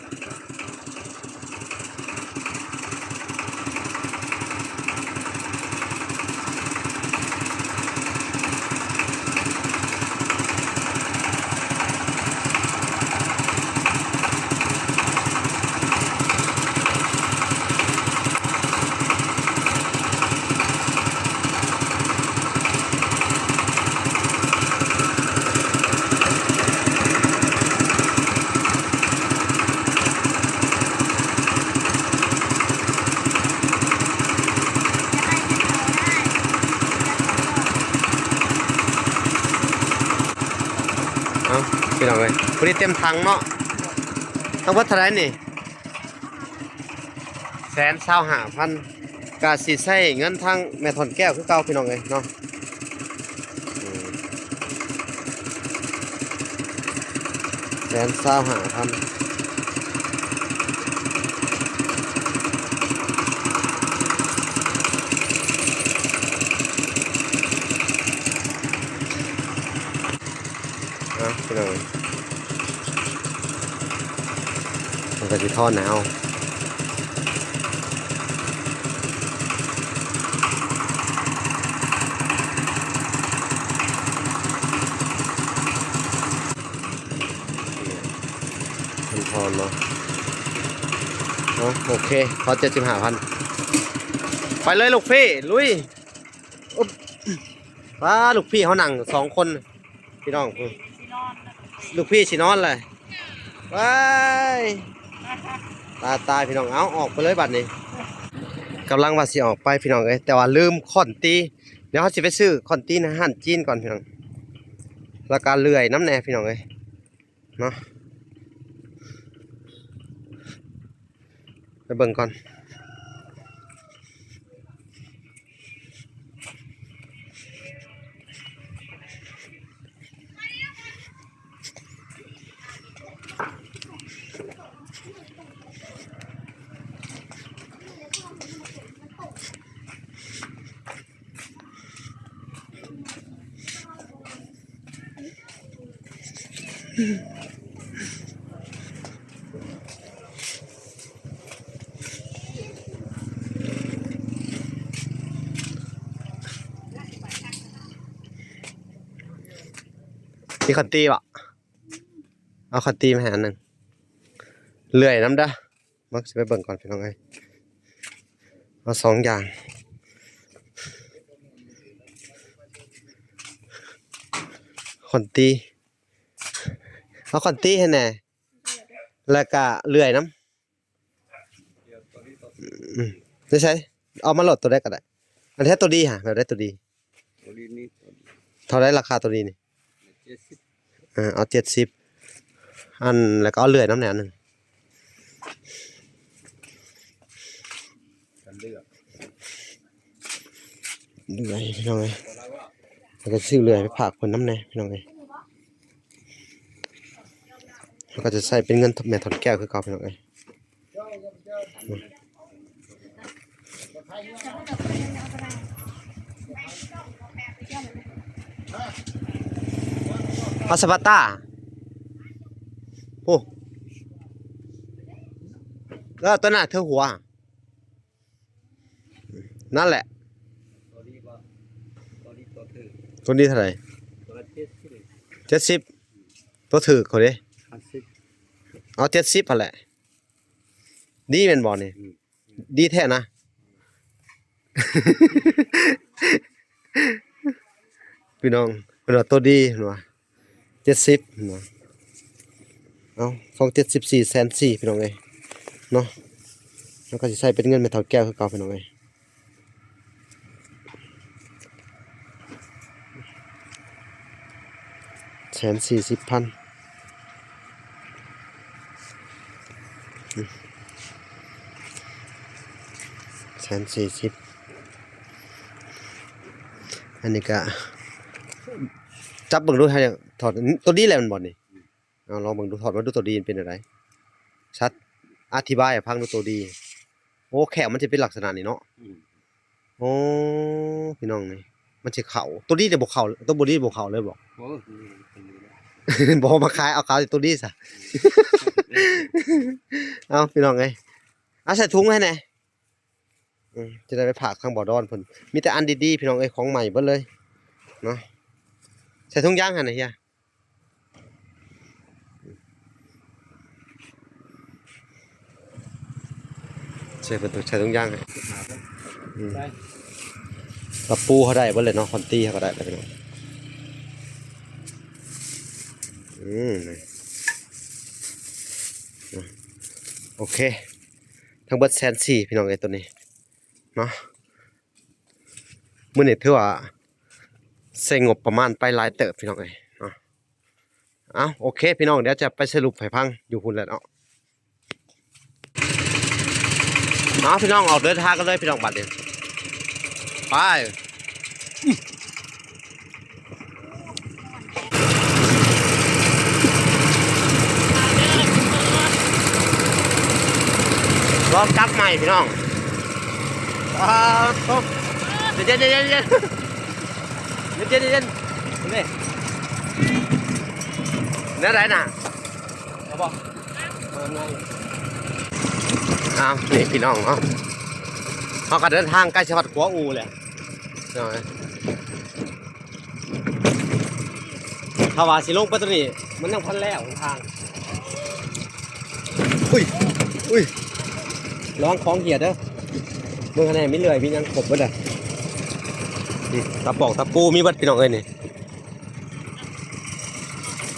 ເອົາ ພີ່ນ້ອງເອີຍ ພໍດີເຕັມຖັງເນາະ. ທັງເບິດເທົ່າໃດນີ້? ແສນຊາວຫ້າພັນ ກະຊິໃຊ້ເງິນທາງແມ່ທ່ອນແກ້ວຄືເກົ່າ ພີ່ນ້ອງເອີຍເນາະ. ອືມ ແສນຊາວຫ້າພັນ. ເອົາ ພີ່ນ້ອງ ມັນກໍຊິທອນໃຫ້ເຮົາ. ມັນທອນເນາະ. ເອົາ ໂອເຄ ພໍເຈັດສິບຫ້າພັນ. ໄປເລີຍລູກພີ່ ລຸຍ. ອຸບ ປ້າ ລູກພີ່ເຮົານັ່ງສອງຄົນ ພີ່ນ້ອງ. ລູກພີ່ຊິນອນແຫຼະ ວ້າຍ ຕາຍ ຕາຍ ພີ່ນ້ອງ. ເອົາ ອອກໄປເລີຍບັດນີ້. ກຳລັງວ່າຊິອອກໄປ ພີ່ນ້ອງເອີຍ ແຕ່ວ່າລືມຄ້ອນຕີ. ດຽວເຮົາຊິໄປຊື້ຄ້ອນຕີໃນຮ້ານຈີນກ່ອນ ພີ່ນ້ອງ ແລ້ວກະເລື່ອຍນຳແດ່ ພີ່ນ້ອງເອີຍເນາະ. ໄປເບິ່ງກ່ອນ. ເ ມີຄັນຕີບໍ່? ເອົາຄັນຕີມາໃຫ້ອັນໜຶ່ງ ເລື່ອຍນຳເດີ້. ມັກຊິໄປເບິ່ງກ່ອນພີ່ນ້ອງເອີຍ ເອົາສອງຢ່າງ ຄັນຕີ ເອົາຄັນຕີໃຫ້ແດ່ ແລ້ວກະເລື່ອຍນຳ. ອືມ ໃສ່ ເອົາມາໂລດ ໂຕໃດກໍໄດ້ ອັນແທ້ໂຕດີຫະ ແບບໃດໂຕດີ? ໂຕດີນີ້ ເທົ່າໃດລາຄາໂຕດີນີ້? ເຈັດສິບ ເອີ ເອົາເຈັດສິບ ອັນ ແລ້ວກໍເອົາເລື່ອຍນຳແດ່ອັນໜຶ່ງ ກັນເລືອກ ເລື່ອຍພີ່ນ້ອງເອີຍ ແລ້ວກໍຊື້ເລື່ອຍໄປຝາກເພິ່ນນຳແດ່ພີ່ນ້ອງເອີຍ ເຮົາກໍຈະໃຊ້ເປັນເງິນແມ່ທອດແກ້ວຄືເກົ່າພີ່ນ້ອງເອີຍ. ປາສະບາຕາ ໂອ້ ເອີ ຕົວໜ້າເທິງຫົວ ນັ້ນແຫຼະ ຕົວນີ້ບໍ່ ຕົວນີ້ຕົວຖືກ ຕົວນີ້ເທົ່າໃດ? ຕົວລະເຈັດສິບ ເຈັດສິບ ຕົວຖືກເຂົາເດ້ ຫ້າສິບ ເອົາເຈັດສິບຫັ້ນແຫຼະ ດີແມ່ນບໍ່ນີ້? ອືມ ດີແທ້ນະ ພີ່ນ້ອງ ເພິ່ນວ່າຕົວດີເພິ່ນວ່າ ເຈັດສິບເນາະ ເອົາ ສອງເຈັດສິບສີ່ ແສນສີ່ ພີ່ນ້ອງເອີຍເນາະ ແລ້ວກໍຊິໃຊ້ເປັນເງິນແມ່ເຖົ້າແກ້ວຄືເກົ່າ ພີ່ນ້ອງເອີຍ ແສນສີ່ສິບພັນ ແສນສີ່ສິບ ອັນນີ້ກະຈັບເບິ່ງດູ ໃຫ້ຖອດ ຕົວດີແລ້ວແມ່ນບໍ່ນີ້? ເອົາລອງເບິ່ງດູ ຖອດມາດູ ຕົວດີມັນເປັນແນວໃດ? ຊັດ ອະທິບາຍໃຫ້ຟັງດູ ຕົວດີ ໂອ້ ແຂ້ວມັນຊິເປັນລັກສະນະນີ້ເນາະ ອືມ ໂອ້ ພີ່ນ້ອງ ນີ້ມັນຊິເຂົ້າ ຕົວນີ້ຈະບໍ່ເຂົ້າ ຕົວບໍ່ດີບໍ່ເຂົ້າເລີຍບໍ? ໂອ້ ບໍ່ມາຂາຍ ເອົາຂາຍຕົວດີຊະ ເອົາ ພີ່ນ້ອງເອີຍ ເອົາໃສ່ຖົງໃຫ້ແດ່ ອືມ ຈະໄດ້ໄປຝາກທາງບໍ່ດອນເພິ່ນ ມີແຕ່ອັນດີໆ ພີ່ນ້ອງເອີຍ ຂອງໃໝ່ເບິດເລີຍເນາະ ໃສ່ຖົງຢາງຫັ້ນນະເຮຍ. ໃສ່ເພິ່ນຕ້ອງໃສ່ຖົງຢາງໃຫ້ ອືມ ຕະປູເຮົາໄດ້ເບິດເລີຍເນາະ ຄອນຕີເຮົາກໍໄດ້ແລ້ວພີ່ນ້ອງ ອືມ ໂອເຄ ທັງເບິດແສນສີ່ ພີ່ນ້ອງເອີຍ ຕົວນີ້ເນາະ ມື້ນີ້ຖືວ່າໃຊ້ງົບປະມານໄປຫຼາຍເຕີບ ພີ່ນ້ອງເອີຍເນາະ. ເອົ້າ ໂອເຄ ພີ່ນ້ອງ ດຽວຈະໄປສະຫຼຸບໃຫ້ຟັງຢູ່ພຸ້ນແຫຼະເນາະ ເອົາ ພີ່ນ້ອງ ອອກເດີນທາງກັນເລີຍ ພີ່ນ້ອງ ບັດນີ້ ໄປ ລອງຈັບໃໝ່ ພີ່ນ້ອງ ອ້າວ ເຢັນໆໆໆ ເຢັນໆໆ ນີ້ ແນວໃດນະ? ເອົາບໍ່? ເອົາໄງ? ເອົາ ນີ້ພີ່ນ້ອງເນາະ ເຮົາກໍເດີນທາງໃກ້ຊິຮອດຂົວອູ່ແລ້ວ ພີ່ນ້ອງເອີຍ ຖ້າວ່າຊິລົງໄປຕົວນີ້ ມັນຍັງບໍ່ທັນແລ້ວຫົນທາງ ອຸ້ຍ ອຸ້ຍ ລະວັງຂອງເຫຍເດີ ເບິ່ງຫັ້ນແດ່ ມີເລື່ອຍ ມີຫຍັງຄົບເບິດເດີ ອືມ ຕະປອກຕະປູມີເບິດ ພີ່ນ້ອງເອີຍ ນີ້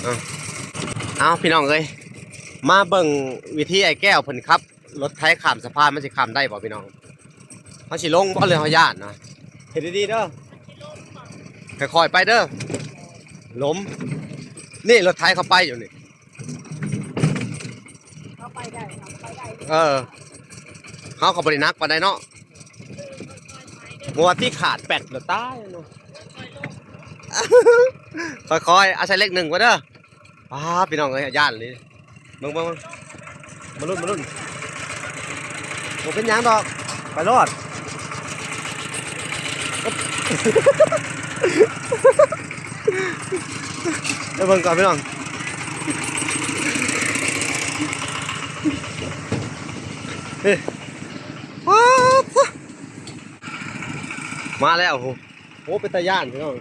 ເອົາ ເອົາ ພີ່ນ້ອງເອີຍ ມາເບິ່ງວິທີອ້າຍແກ້ວເພິ່ນຂັບລົດໄຖຂ້າມສະພານ ມັນຊິຂ້າມໄດ້ບໍ່ ພີ່ນ້ອງ? ເຮົາຊິລົງບໍ່ ຫຼືເຮົາຢ້ານນະ? ເຮັດດີໆເດີ ຄ່ອຍໆໄປເດີ ລົ້ມ ນີ້ລົດໄຖເຂົາໄປຢູ່ນີ້ ເຮົາໄປໄດ້ ເຮົາໄປໄດ້ ເອີ ເຮົາກໍບໍ່ໄດ້ໜັກປານໃດເນາະ ບໍ່ວ່າຕິຂາດແປັດລະຕາຍເນາະ ຄ່ອຍໆ ອາໄສເລກໜຶ່ງກ່ອນເດີ ປ້າ ພີ່ນ້ອງເອີຍ ຢ້ານອີ່ຫຼີ ເບິ່ງໆໆ ມາລຸ້ນ ມາລຸ້ນ ບໍ່ເປັນຫຍັງດອກ ໄປໂລດ ໄປເບິ່ງກ່ອນ ພີ່ນ້ອງ ເອີ ປາດ ມາແລ້ວ. ໂອ້ ໂອ້ ເປັນຕາຢ້ານພີ່ນ້ອງ.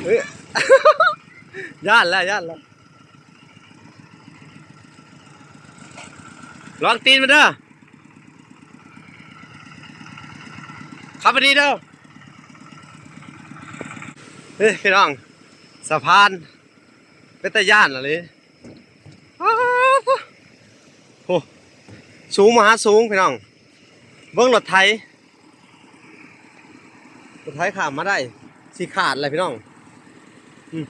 ເອີ ຢ້ານແລ້ວ ຢ້ານແລ້ວ. ລະວັງຕີນມັນເດີ. ຂັບດີໆເດີ. ເອີ ພີ່ນ້ອງ ສະພານເປັນຕາຢ້ານອີ່ຫຼີ. ໂອ້ ສູງມະຫາສູງພີ່ນ້ອງ. ເບິ່ງລົດໄຖ ລົດໄຖຂ້າມມາໄດ້ ຊິຂາດແລ້ວພີ່ນ້ອງ. ອືມ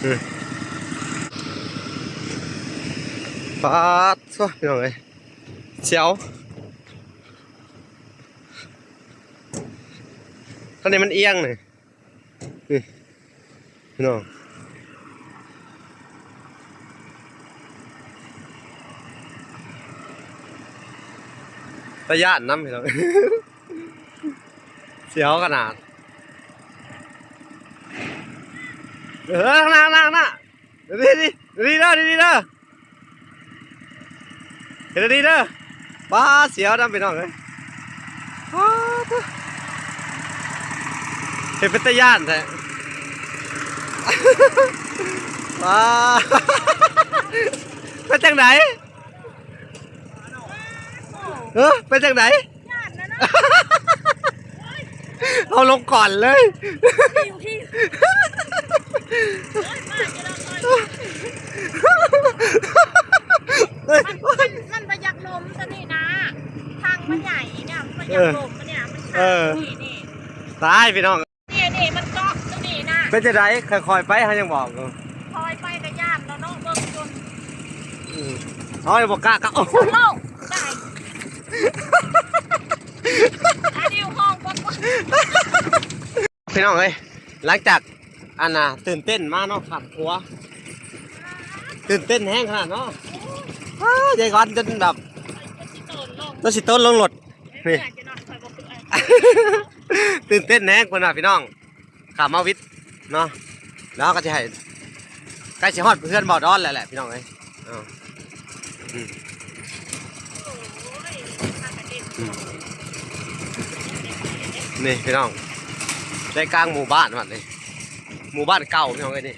ເອີ ປາດໂທ້ ພີ່ນ້ອງເອີຍ ສຽວ. ຄັນນີ້ມັນອຽງນີ້ ນີ້ພີ່ນ້ອງ ຕາຢ້ານນຳພີ່ນ້ອງ ສຽວຂະໜາດ. ເອີ ຂ້າງໜ້າ ຂ້າງໜ້າ ຂ້າງໜ້າ. ດີໆ ດີໆເດີ ດີໆເດີ ເຮັດດີໆເດີ. ປາດ ສຽວນຳພີ່ນ້ອງເອີຍ ປາດ ເຮັດເປັນຕາຢ້ານແທ້ ປາດ ເປັນຈັ່ງໃດ? ເອີ ເປັນຈັ່ງໃດ? ຢ້ານນະເນາະ ເຮົາລົງກ່ອນເລີຍ. ໂອ້ຍ ມາຢູ່ແລ້ວ ມັນ ມັນ ມັນບໍ່ຢາກລົມຕົວນີ້ນະ ທາງມັນໃຫຍ່ນີ້ ມັນບໍ່ຢາກລົມ ເອີ ອັນນີ້ນະ ມັນ ເອີ ຂ້າງນີ້ ນີ້ ຕາຍພີ່ນ້ອງ. ນີ້ ນີ້ ມັນເກາະຕົວນີ້ນະ. ເປັນຈັ່ງໃດ? ຄ່ອຍໆໄປ ເຮົາຍັງບອກຢູ່ ຄ່ອຍໄປກໍຢ້ານແລ້ວເນາະ ເບິ່ງຈົນ ອືມ ເຮົາບໍ່ກ້າກ້າ ໂອ້ໂຫ ໂອ້ ຕາຍ ອາດິວຫ້ອງບໍ່ ພີ່ນ້ອງເອີຍ ຫຼັງຈາກ ອັນນ່າ ຕື່ນເຕັ້ນມາເນາະ ຂ້າມຂົວ ຕື່ນເຕັ້ນແຮງຂະໜາດເນາະ. ອ້າ ຍາຍກອນຈົນແບບ ຈົນຊິໂຕນລົງ ຈົນຊິໂຕນລົງລົດ ນີ້ ຕື່ນເຕັ້ນແຮງເພິ່ນວ່າພີ່ນ້ອງ ຂ້າມມາວິດເນາະ ແລ້ວເຮົາກໍຊິໃຫ້ ໃກ້ຊິຮອດເຮືອນບ່າວດອນແລ້ວແຫຼະພີ່ນ້ອງເອີຍ. ເອົາ ອືມ ອືມ ນີ້ພີ່ນ້ອງ ໃຈກາງໝູ່ບ້ານວັດນີ້ ໝູ່ບ້ານເກົ່າພີ່ນ້ອງເອີຍ ນີ້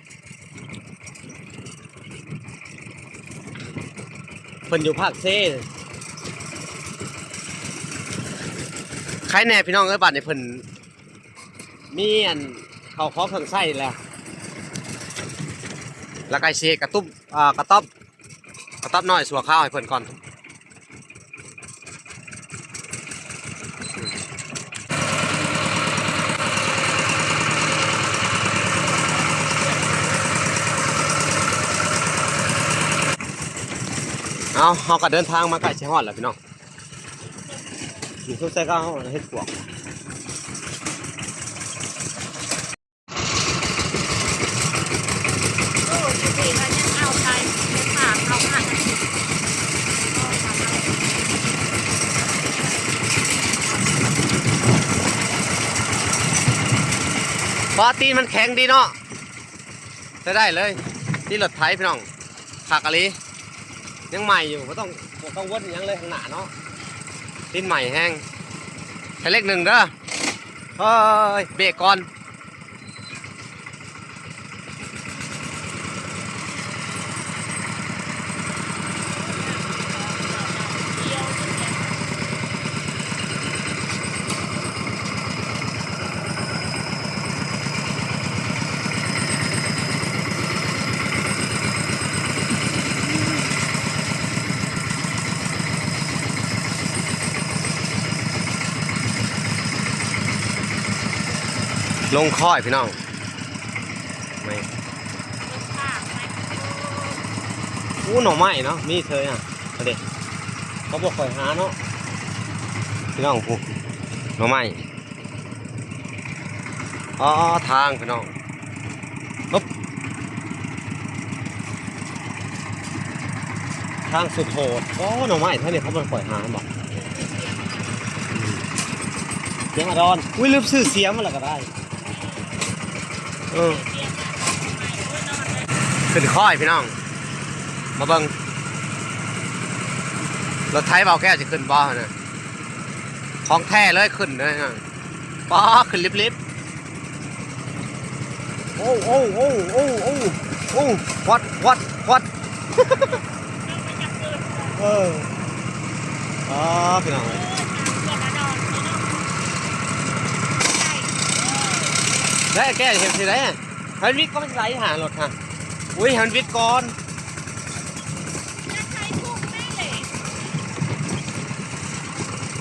ເພິ່ນຢູ່ພາກເຊ ໃຄແດ່ພີ່ນ້ອງເອີຍ ບາດນີ້ເພິ່ນ ມີອັນເຂົ້າຂອງເຄື່ອງໃຊ້ແລ້ວ ແລ້ວກໍຊິເຮັດກະຕຸ້ມ ອ່າ ກະຕ໊ອບ ກະຕ໊ອບນ້ອຍຊົ່ວຄາວໃຫ້ເພິ່ນກ່ອນ. ເອົາ ເຮົາກໍເດີນທາງມາໃກ້ຊິຮອດແລ້ວພີ່ນ້ອງ. ນີ້ສົງໄສເຂົາເຮັດພວກ ໂອ້ ຢູ່ນີ້ກໍຍັງເອົາໄປ ໄປຝາກເອົາມາ ປາຕີນມັນແຂງດີເນາະ. ໃຊ້ໄດ້ເລີຍ ຕີນລົດໄຖພີ່ນ້ອງ ຄັກອີ່ຫຼີ ຍັງໃໝ່ຢູ່ ບໍ່ຕ້ອງ ບໍ່ກັງວົນອີ່ຫຍັງເລີຍຂ້າງໜ້າເນາະ ຕີນໃໝ່ແຮງ. ໃຫ້ເລກໜຶ່ງເດີ ໂອ້ຍ ເບຣກກ່ອນ. ລົງຄ້ອຍພີ່ນ້ອງ ນີ້ ໂອ້ ໜໍ່ໄມ້ເນາະ ມີເຊີຍ ອັນນີ້ ເຂົາບໍ່ຄ່ອຍຫາເນາະ ພີ່ນ້ອງ ໂອ້ ໜໍ່ໄມ້ ອໍ ທາງພີ່ນ້ອງ ຮຶບ ທາງສຸດໂຫດ. ໂອ້ ໜໍ່ໄມ້ແຖວນີ້ເຂົາບໍ່ໄດ້ຄ່ອຍຫາບໍ່? ສຽງອາດອນ. ອຸ້ຍ ລືມຊື້ສຽມມາແລ້ວກໍໄດ້. ເອີ ຂຶ້ນຄ້ອຍພີ່ນ້ອງ ມາເບິ່ງ ລົດໄຖເບົາແກ້ວຊິຂຶ້ນບໍ່ຫັ້ນນະ? ຂອງແທ້ເລີຍ ຂຶ້ນເລີຍນະ. ປ້າ ຂຶ້ນລິບໆ. ໂອ້ ໂອ້ ໂອ້ ໂອ້ ໂອ້ ໂອ້ ຄວັດ ຄວັດ ຄວັດ. ເອີ ອໍ ພີ່ນ້ອງເອີຍ ໄດ້ແກ້ເຮັດຊິໄດ້ ໃຫ້ມັນວິດກ່ອນ ມັນຊິໄຫຼຫາລົດຫັ້ນ. ອຸ້ຍ ໃຫ້ມັນວິດກ່ອນ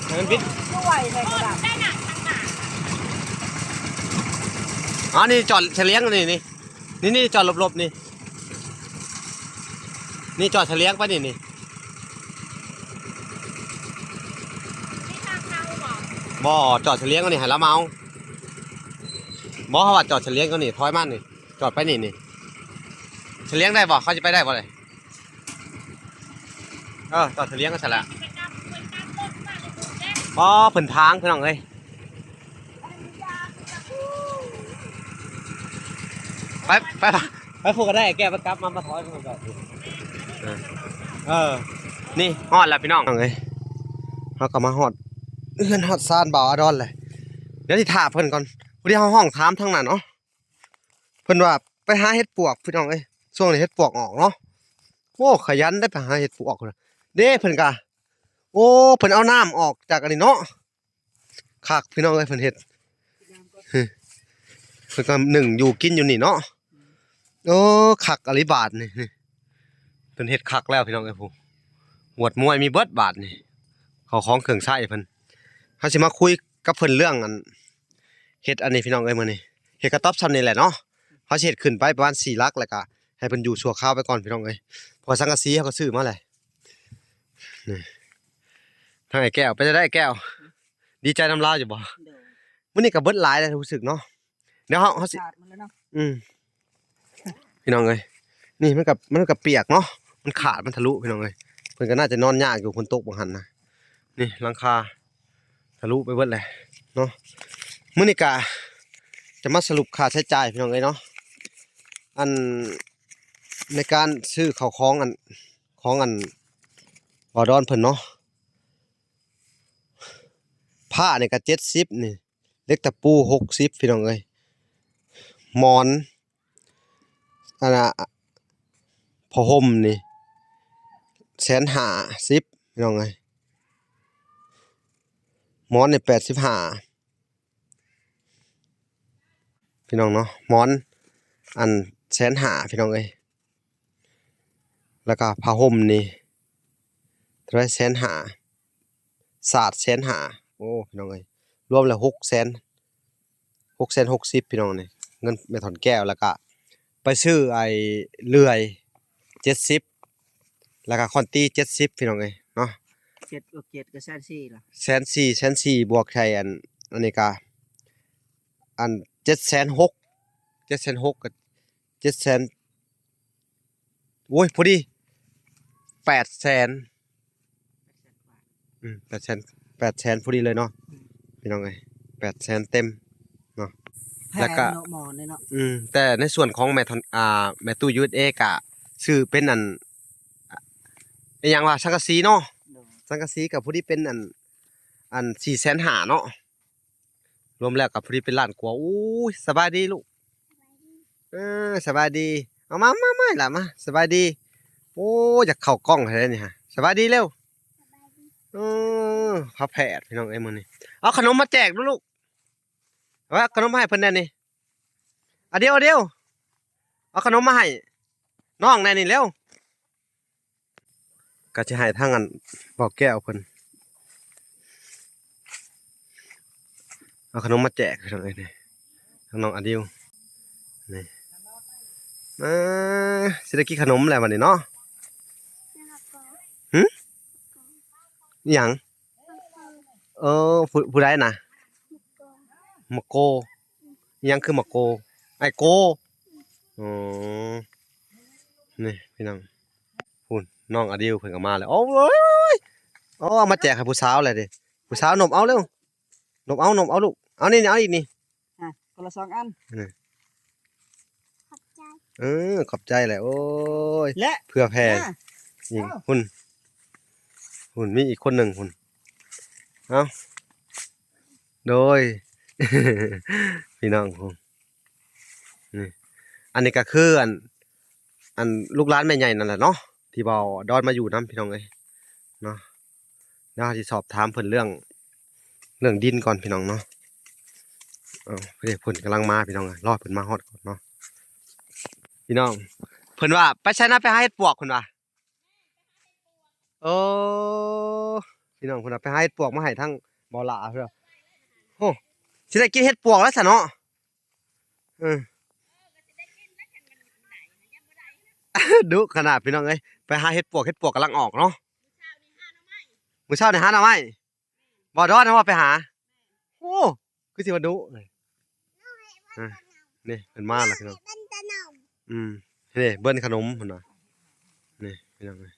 ໃຫ້ມັນວິດ ຄືໄວແທ້ກະດຳ. ອໍ ນີ້ຈອດສະຫຼຽງນີ້ ນີ້ ນີ້ ນີ້ຈອດຫຼົບໆ ນີ້ ນີ້ຈອດສະຫຼຽງໄປນີ້ ນີ້. ບໍ່ ຈອດສະຫຼຽງນີ້ໃຫ້ລາວເມົາ. ບໍ່ ເຮົາວ່າຈອດສະຫຼຽງກ່ອນນີ້ ຖອຍມານີ້ ຈອດໄປນີ້ ນີ້ ສະຫຼຽງໄດ້ບໍ່? ເຂົາຊິໄປໄດ້ບໍ່ເລີຍ? ເອີ ຈອດສະຫຼຽງກັນຊັ້ນລະ. ອໍ ເພິ່ນທາງ ພີ່ນ້ອງເອີຍ. ໄປ ໄປ ໄປພຸ້ນກໍໄດ້ ແກ້ວໄປກັບມາ ມາຖອຍພຸ້ນກໍໄດ້. ເອີ ເອີ ນີ້ຮອດແລ້ວພີ່ນ້ອງເອີຍ ເຮົາກໍມາຮອດເຮືອນຮອດຊານບ່າວອາດອນແລ້ວ. ດຽວຊິຖ້າເພິ່ນກ່ອນ ພໍດີເຮົາຮ້ອງຖາມທາງນັ້ນເນາະ ເພິ່ນວ່າໄປຫາເຫັດປວກພີ່ນ້ອງເອີຍ ຊ່ວງນີ້ເຫັດປວກອອກເນາະ. ໂອ້ ຂະຫຍັນໄດ້ໄປຫາເຫັດປວກ ເດ້ເພິ່ນກະ ໂອ້ ເພິ່ນເອົານ້ຳອອກຈາກອັນນີ້ເນາະ. ຄັກພີ່ນ້ອງເອີຍ ເພິ່ນເຮັດ ເພິ່ນກໍໜຶ້ງຢູ່ກິນຢູ່ນີ້ເນາະ. ໂອ້ ຄັກອີ່ຫຼີບາດນີ້ ເພິ່ນເຮັດຄັກແລ້ວພີ່ນ້ອງເອີຍ. ຜູ້ ຫວດມວຍມີເບິດບາດນີ້ ເຂົ້າຂອງເຄື່ອງໃຊ້ເພິ່ນ. ເຮົາຊິມາຄຸຍກັບເພິ່ນເລື່ອງອັນ ເຮັດອັນນີ້ພີ່ນ້ອງເອີຍ ມື້ນີ້ເຮັດກະຕ໊ອບຊ່ຳນີ້ແຫຼະເນາະ. ເຮົາຊິເຮັດຂຶ້ນໄປປະມານສີ່ຫຼັກ ແລ້ວກະໃຫ້ເພິ່ນຢູ່ຊົ່ວຄາວໄປກ່ອນພີ່ນ້ອງເອີຍ ເພາະວ່າສັງກະສີເຮົາກໍຊື້ມາແຫຼະ. ນີ້ ທາງໄອ້ແກ້ວ ເປັນຈັ່ງໃດໄອ້ແກ້ວ? ດີໃຈນຳລາວຢູ່ບໍ່? ໂດຍ ມື້ນີ້ກໍເບິດຫຼາຍແລ້ວ ຮູ້ສຶກເນາະ. ດຽວເຮົາ ເຮົາຊິ ຂາດໝົດແລ້ວເນາະ. ອືມ ພີ່ນ້ອງເອີຍ ນີ້ມັນກໍ ມັນກໍປຽກເນາະ ມັນຂາດ ມັນທະລຸພີ່ນ້ອງເອີຍ. ເພິ່ນກໍໜ້າຈະນອນຍາກຢູ່ ຝົນຕົກບາງຫັ້ນນະ. ນີ້ຫຼັງຄາທະລຸໄປເບິດແຫຼະເນາະ. ມື້ນີ້ກະຈະມາສະຫຼຸບຄ່າໃຊ້ຈ່າຍພີ່ນ້ອງເອີຍເນາະ ອັນ ໃນການຊື້ເຂົ້າຂອງອັນ ຂອງອັນ ບ່າວດອນເພິ່ນເນາະ. ຜ້ານີ້ກະເຈັດສິບນີ້ ເຫຼັກຕະປູຫົກສິບພີ່ນ້ອງເອີຍ. ໝອນ ອັນນ່າ ຜ້າຫົ່ມນີ້ແສນຫ້າສິບພີ່ນ້ອງເອີຍ. ໝອນນີ້ແປດສິບຫ້າ ພີ່ນ້ອງເນາະ ໝອນອັນແສນຫ້າພີ່ນ້ອງເອີຍ. ແລ້ວກະຜ້າຫົ່ມນີ້ເທົ່າໃດ? ແສນຫ້າ ສາດແສນຫ້າ. ໂອ້ ພີ່ນ້ອງເອີຍ ລວມແລ້ວຫົກແສນ ຫົກແສນຫົກສິບພີ່ນ້ອງນີ້ ເງິນແມ່ຖອນແກ້ວ. ແລ້ວກະໄປຊື້ໄອ້ເລື່ອຍເຈັດສິບ ແລ້ວກະຄ້ອນຕີເຈັດສິບພີ່ນ້ອງເອີຍເນາະ. ເຈັດບວກເຈັດກໍແສນສີ່ລະ ແສນສີ່ ແສນສີ່ ບວກໃສ່ອັນ ອັນນີ້ກະ ອັນເຈັດແສນຫົກ ເຈັດແສນຫົກ ກໍເຈັດແສນ ໂອ້ຍ ພໍດີແປດແສນ. ອືມ ແປດແສນ ແປດແສນພໍດີເລີຍເນາະ ພີ່ນ້ອງເອີຍ ແປດແສນເຕັມເນາະ. ແລ້ວກະ ແພງເນາະ ໝໍນີ້ເນາະ. ອືມ ແຕ່ໃນສ່ວນຂອງແມ່ທອນ ອ່າ ແມ່ຕູ້ ຢູເອັສເອ ກະຊື້ເປັນອັນ ອີ່ຫຍັງວະ ສັງກະສີເນາະ. ໂດຍ ສັງກະສີກະພໍດີເປັນອັນ ອັນສີ່ແສນຫ້າເນາະ. ລວມແລ້ວກໍພໍດີເປັນລ້ານກວ່າ. ໂອ້ຍ ສະບາຍດີລູກ. ເອີ ສະບາຍດີ. ເອົາມາ ມາ ມາຫຼ້າມາ ສະບາຍດີ. ໂອ້ ຢາກເຂົ້າກ້ອງແທ້ນີ້ຮະ. ສະບາຍດີເລັວ. ເອີ ພາແພດພີ່ນ້ອງເອີຍ ມື້ນີ້ເອົາຂະໜົມມາແຈກດູລູກ. ເອົາຂະໜົມມາໃຫ້ເພິ່ນແດ່ນີ້. ອາດຽວ ອາດຽວ ເອົາຂະໜົມມາໃຫ້ນ້ອງແດ່ນີ້ເລັວ. ກໍຊິໃຫ້ທາງອັນ ເບົາແກ້ວເພິ່ນເອົາຂະໜົມມາແຈກພີ່ນ້ອງເອີຍນີ້ ທາງນ້ອງອາດິວນີ້. ເອີ ຊິໄດ້ກິນຂະໜົມແລ້ວບັດນີ້ເນາະ. ຫຶ ອີ່ຫຍັງ? ເອີ ຜູ້ ຜູ້ໃດນະ? ໝາກໂກ. ອີ່ຫຍັງຄືໝາກໂກ? ອ້າຍໂກ. ອໍ ນີ້ພີ່ນ້ອງ ພຸ້ນ. ນ້ອງອາດິວເພິ່ນກໍມາແລ້ວ. ໂອ້ຍ ເອົາມາແຈກໃຫ້ຜູ້ສາວແຫຼະເດ້. ຜູ້ສາວນົບເອົາເລັວ. ນົບເອົາ ນົບເອົາລູກ. ເອົານີ້ ເອົາອີກນີ້. ອ່ະ ຄົນລະສອງອັນ. ຂອບໃຈ. ເອີ ຂອບໃຈແຫຼະ. ໂອ້ຍ ແລະ ເຜື່ອແຜ່ອີກ. ເອົ້າ ພຸ້ນ ພຸ້ນ ມີອີກຄົນໜຶ່ງພຸ້ນ. ເອົາ ໂດຍ ພີ່ນ້ອງພຸ້ນ. ນີ້ ອັນນີ້ກໍຄືອັນ ອັນລູກຫຼານແມ່ໃຫຍ່ນັ້ນແຫຼະເນາະ ທີ່ບ່າວດອນມາຢູ່ນຳ ພີ່ນ້ອງເອີຍເນາະ. ດຽວເຮົາຊິສອບຖາມເພິ່ນເລື່ອງ ເລື່ອງດິນກ່ອນ ພີ່ນ້ອງເນາະ. ເອີ ເພິ່ນກຳລັງມາ ພີ່ນ້ອງເອີຍ ລໍເພິ່ນມາຮອດກ່ອນເນາະ ພີ່ນ້ອງ. ເພິ່ນວ່າ ໄປໃສນະ? ໄປຫາເຫັດປວກ ເພິ່ນວ່າ. ໂອ້ ພີ່ນ້ອງ ເພິ່ນວ່າໄປຫາເຫັດປວກມາໃຫ້ທາງບໍ່ຫຼ້າເພິ່ນວ່າ. ໂອ້ ຊິໄດ້ກິນເຫັດປວກແລ້ວຊະເນາະ. ເອີ ດຸຂະໜາດ ພີ່ນ້ອງເອີຍ. ໄປຫາເຫັດປວກ ເຫັດປວກກຳລັງອອກເນາະ. ມື້ເຊົ້ານີ້ຫາໜໍ່ໄມ້ ບໍ່ດອນນະວ່າໄປຫາ. ໂອ້ ຄືຊິວ່າດຸ. ອ່ະ ນີ້ເພິ່ນມາແລ້ວ ພີ່ນ້ອງ. ອືມ ນີ້ເບິ່ງຂະໜົມເພິ່ນວ່າ. ນີ້ ພີ່ນ້ອງເອີຍ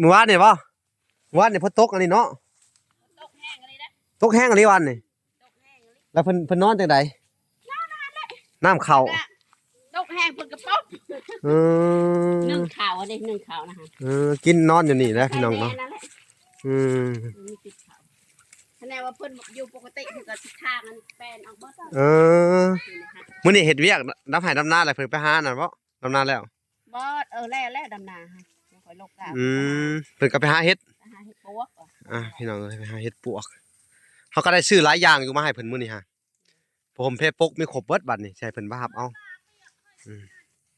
ມື້ວານນີ້ບໍ່? ວານນີ້ຝົນຕົກອັນນີ້ເນາະ. ຕົກແຮງອີ່ຫຼີເດ້. ຕົກແຮງອີ່ຫຼີວານນີ້. ຕົກແຮງອີ່ຫຼີ. ແລ້ວເພິ່ນ ເພິ່ນນອນຈັ່ງໃດ? ນອນນັ້ນແຫຼະ. ນ້ຳເຂົ້າ. ຕົກແຮງເພິ່ນກໍປົບ. ເອີ ໜຶ້ງເຂົ້າເດ້ ໜຶ້ງເຂົ້ານະ. ເອີ ກິນນອນຢູ່ນີ້ແຫຼະ ພີ່ນ້ອງເນາະ. ອືມ ມີຕິດເຂົ້າ. ຄັນແນວວ່າເພິ່ນຢູ່ປົກກະຕິ ເພິ່ນກໍຊິທາງອັນແປນອອກເບິດ. ເອີ ມື້ນີ້ເຮັດວຽກດຳໄຮ່ດຳນາແລ້ວ ເພິ່ນໄປຫານັ້ນບໍ່? ດຳນາແລ້ວ? ບໍ່ ເອີ ແລ້ວ ແລ້ວດຳນາ ຂ້ອຍລົກກະ. ອືມ ເພິ່ນກໍໄປຫາເຫັດ ໄປຫາເຫັດປວກ. ອ່າ ພີ່ນ້ອງເອີຍ ໄປຫາເຫັດປວກ. ເຮົາກໍໄດ້ຊື້ຫຼາຍຢ່າງຢູ່ມາໃຫ້ເພິ່ນມື້ນີ້ຫາ ຜ້າຫົ່ມແພປົກມີຄົບເບິດ. ບັດນີ້ຊິໃຫ້ເພິ່ນມາຮັບເອົາ. ອືມ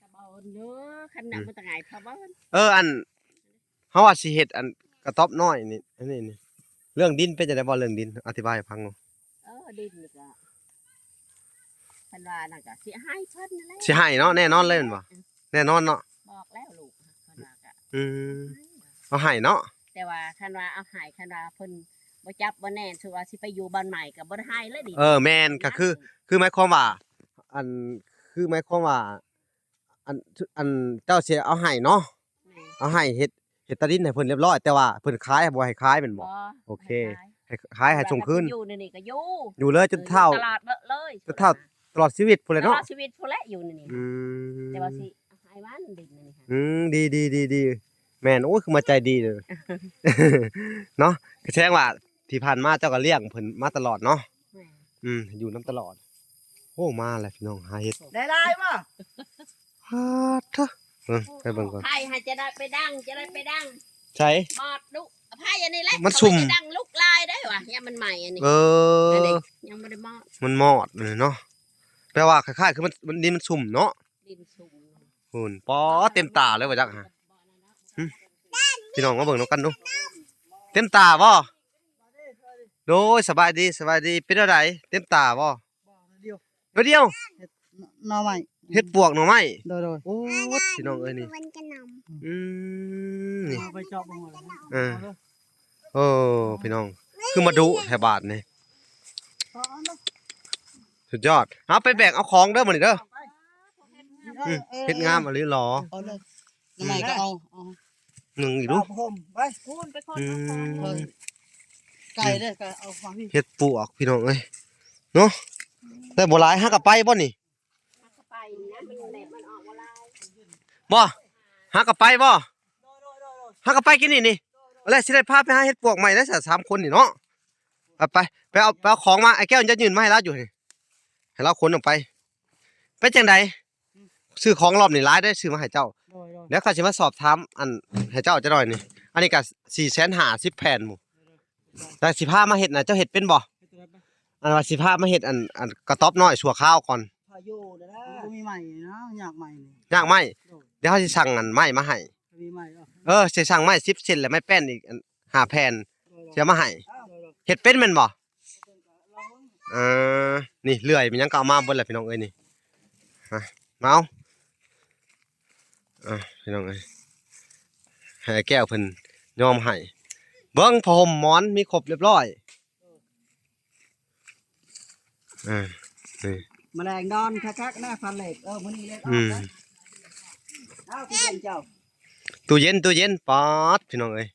ກະບໍ່ເດີ ຄັນນະ ອືມ ມັນຕະຫງາຍພະເບິ່ງ. ເອີ ອັນ ເຮົາວ່າຊິເຮັດອັນກະຕ໊ອບນ້ອຍນີ້ ອັນນີ້ນີ້ ເລື່ອງດິນເປັນຈັ່ງໃດບໍ່? ເລື່ອງດິນອະທິບາຍໃຫ້ຟັງເນາະ. ເອີ ດິນນີ້ກະ ເພິ່ນວ່ານັ້ນກະຊິໃຫ້ເພິ່ນນັ້ນແຫຼະ. ຊິໃຫ້ເນາະ ແນ່ນອນເລີຍແມ່ນບໍ່? ອືມ ແນ່ນອນເນາະ. ບອກແລ້ວລູກເພິ່ນວ່າກະ ອືມ ເອົາໃຫ້ເນາະ. ແຕ່ວ່າຄັນວ່າເອົາໃຫ້ ຄັນວ່າເພິ່ນບໍ່ຈັບບໍ່ແໜ້ນ ຄືວ່າຊິໄປຢູ່ບ່ອນໃໝ່ກະບໍ່ໄດ້ໃຫ້ເລີຍນີ້. ເອີ ແມ່ນ ກະຄື ຄືໝາຍຄວາມວ່າ ອັນ ຄືໝາຍຄວາມວ່າ ອັນ ອັນເຈົ້າຊິເອົາໃຫ້ເນາະ. ແມ່ນ ເອົາໃຫ້ເຮັດ ເຮັດຕາດິນໃຫ້ເພິ່ນຮຽບຮ້ອຍ ແຕ່ວ່າເພິ່ນຂາຍ ບໍ່ໃຫ້ຂາຍແມ່ນບໍ່? ບໍ່ ໂອເຄ ໃຫ້ຂາຍ ໃຫ້ສົ່ງຄືນ. ຢູ່ໃນນີ້ກໍຢູ່ ຢູ່ເລີຍຈົນເຖົ້າ ຕະຫຼອດເບິດເລີຍ ຈົນເຖົ້າຕະຫຼອດຊີວິດພຸ້ນແຫຼະເນາະ. ຕະຫຼອດຊີວິດພຸ້ນແຫຼະຢູ່ໃນນີ້. ອືມ ແຕ່ວ່າຊິໃຫ້ມັນດິນໃນນີ້. ອືມ ດີໆໆໆ ແມ່ນ. ໂອ້ຍ ຄືມາໃຈດີເດີ ເນາະ. ກະແສດງວ່າທີ່ຜ່ານມາເຈົ້າກໍລ້ຽງເພິ່ນມາຕະຫຼອດເນາະ. ແມ່ນ ອືມ ຢູ່ນຳຕະຫຼອດ. ໂອ້ ມາແລ້ວພີ່ນ້ອງ ຫາເຫັດ ໄດ້ຫຼາຍບໍ່? ປາດໂທ້ ເບິ່ງ ໄປເບິ່ງກ່ອນ. ໄຜ່ໃຫ້ຈະໄດ້ໄປດັງ ຈະໄດ້ໄປດັງ. ໃສ? ມອດດຸ ໄຜ່ອັນນີ້ແຫຼະ ມັນຊຸ່ມ ຈະດັງລຸກລາຍໄດ້ຫວາ ຍາມມັນໃໝ່ອັນນີ້. ເອີ ອັນນີ້ຍັງບໍ່ໄດ້ມອດ ມັນມອດເນາະ. ແປວ່າຄ້າຍໆ ຄືມັນ ມັນ ດິນມັນຊຸ່ມເນາະ. ດິນຊຸ່ມ ພຸ້ນ ປາດ ເຕັມຕາເລີຍວ່າຈັກຫາ. ຫຶ ພີ່ນ້ອງມາເບິ່ງນຳກັນດູ ເຕັມຕາບໍ່? ໂດຍ ສະບາຍດີ ສະບາຍດີ. ເປັນແນວໃດ ເຕັມຕາບໍ່? ດຽວ ດຽວ ເຫັດໜໍ່ໄມ້ ເຫັດປວກໜໍ່ໄມ້. ໂດຍໆ ໂອ້ ພີ່ນ້ອງເອີຍນີ້. ອືມ ນີ້ ເອົາໄປເຈາະເບິ່ງ. ເອີ ເອົາເດີ ໂອ້ ພີ່ນ້ອງ ຄືມາດຸແທ້ບາດນີ້. ສຸດຍອດ. ເອົາໄປແບກເອົາຂອງເດີມື້ນີ້ເດີ. ອືມ ເຮັດງາມອີ່ຫຼີຫຼໍ. ເອົາເລີຍ ໜໍ່ໄມ້ກໍເອົາ ເອົາໜຶ່ງອີກດູ. ໄປພຸ້ນ ໄປຄົນເອົາຂອງ. ອືມ ໄກເດີ ກໍເອົາຂອງ. ເຫັດປວກພີ່ນ້ອງເອີຍເນາະ. ແຕ່ບໍ່ຫຼາຍ ຫາກໍໄປບໍ່ນີ້? ຫາກໍໄປນະ ມັນແດດມັນອອກບໍ່ຫຼາຍ. ບໍ່ ຫາກໍໄປບໍ່? ຫາກໍໄປກິນນີ້ນີ້. ແລ້ວຊິໄດ້ພາໄປຫາເຫັດປວກໃໝ່ແລ້ວສາມຄົນນີ້ເນາະ. ໄປ ໄປ ໄປເອົາ ໄປເອົາຂອງມາ. ອ້າຍແກ້ວຈະຍື່ນມາໃຫ້ລາວຢູ່ນີ້ ໃຫ້ລາວຂົນອອກໄປ. ເປັນຈັ່ງໃດ? ຊື້ຂອງລອບນີ້ຫຼາຍເດ້ ຊື້ມາໃຫ້ເຈົ້າ. ໂດຍໆ ດຽວຂ້ອຍຊິມາສອບຖາມອັນໃຫ້ເຈົ້າຈັກໜ້ອຍນີ້. ອັນນີ້ກໍສີ່ແສນຫ້າສິບແຜ່ນໝູ່. ແຕ່ຊິພາມາເຮັດນະ ເຈົ້າເຮັດເປັນບໍ່? ເຮັດແນວໃດ? ອັນວ່າຊິພາມາເຮັດອັນ ອັນກະຕ໊ອບນ້ອຍຊົ່ວຄາວກ່ອນ. ພາຍຸນະ ມັນບໍ່ມີໄມ້ນະ ຍາກໄມ້ນີ້ ຍາກໄມ້. ໂດຍ ດຽວເຮົາຊິສັ່ງອັນໄມ້ມາໃຫ້. ມີໄມ້ບໍ່? ເອີ ຊິສັ່ງໄມ້ສິບເສັ້ນ ແລະໄມ້ແປ້ນອີກອັນຫ້າແຜ່ນ. ໂດຍໆ ຊິເອົາມາໃຫ້. ໂດຍໆ ເຮັດເປັນແມ່ນບໍ່? ເອີ ນີ້ເລື່ອຍມັນຫຍັງກໍເອົາມາເບິດແຫຼະພີ່ນ້ອງເອີຍນີ້. ມາເອົາ ອ່າ ພີ່ນ້ອງເອີຍ ໃຫ້ອ້າຍແກ້ວເພິ່ນຍອມໃຫ້. ເບິ່ງຜ້າຫົ່ມໝອນມີຄົບຮຽບຮ້ອຍ. ອ່າ ນີ້ ມະແລງນອນຄັກໆນະ ພັນເລກ. ເອີ ມື້ນີ້ເລກອອກນະ. ອືມ. ອ້າວ ຕູ້ເຢັນເຈົ້າ ຕູ້ເຢັນ ຕູ້ເຢັນ ປາດ ພີ່ນ້ອງເອີຍ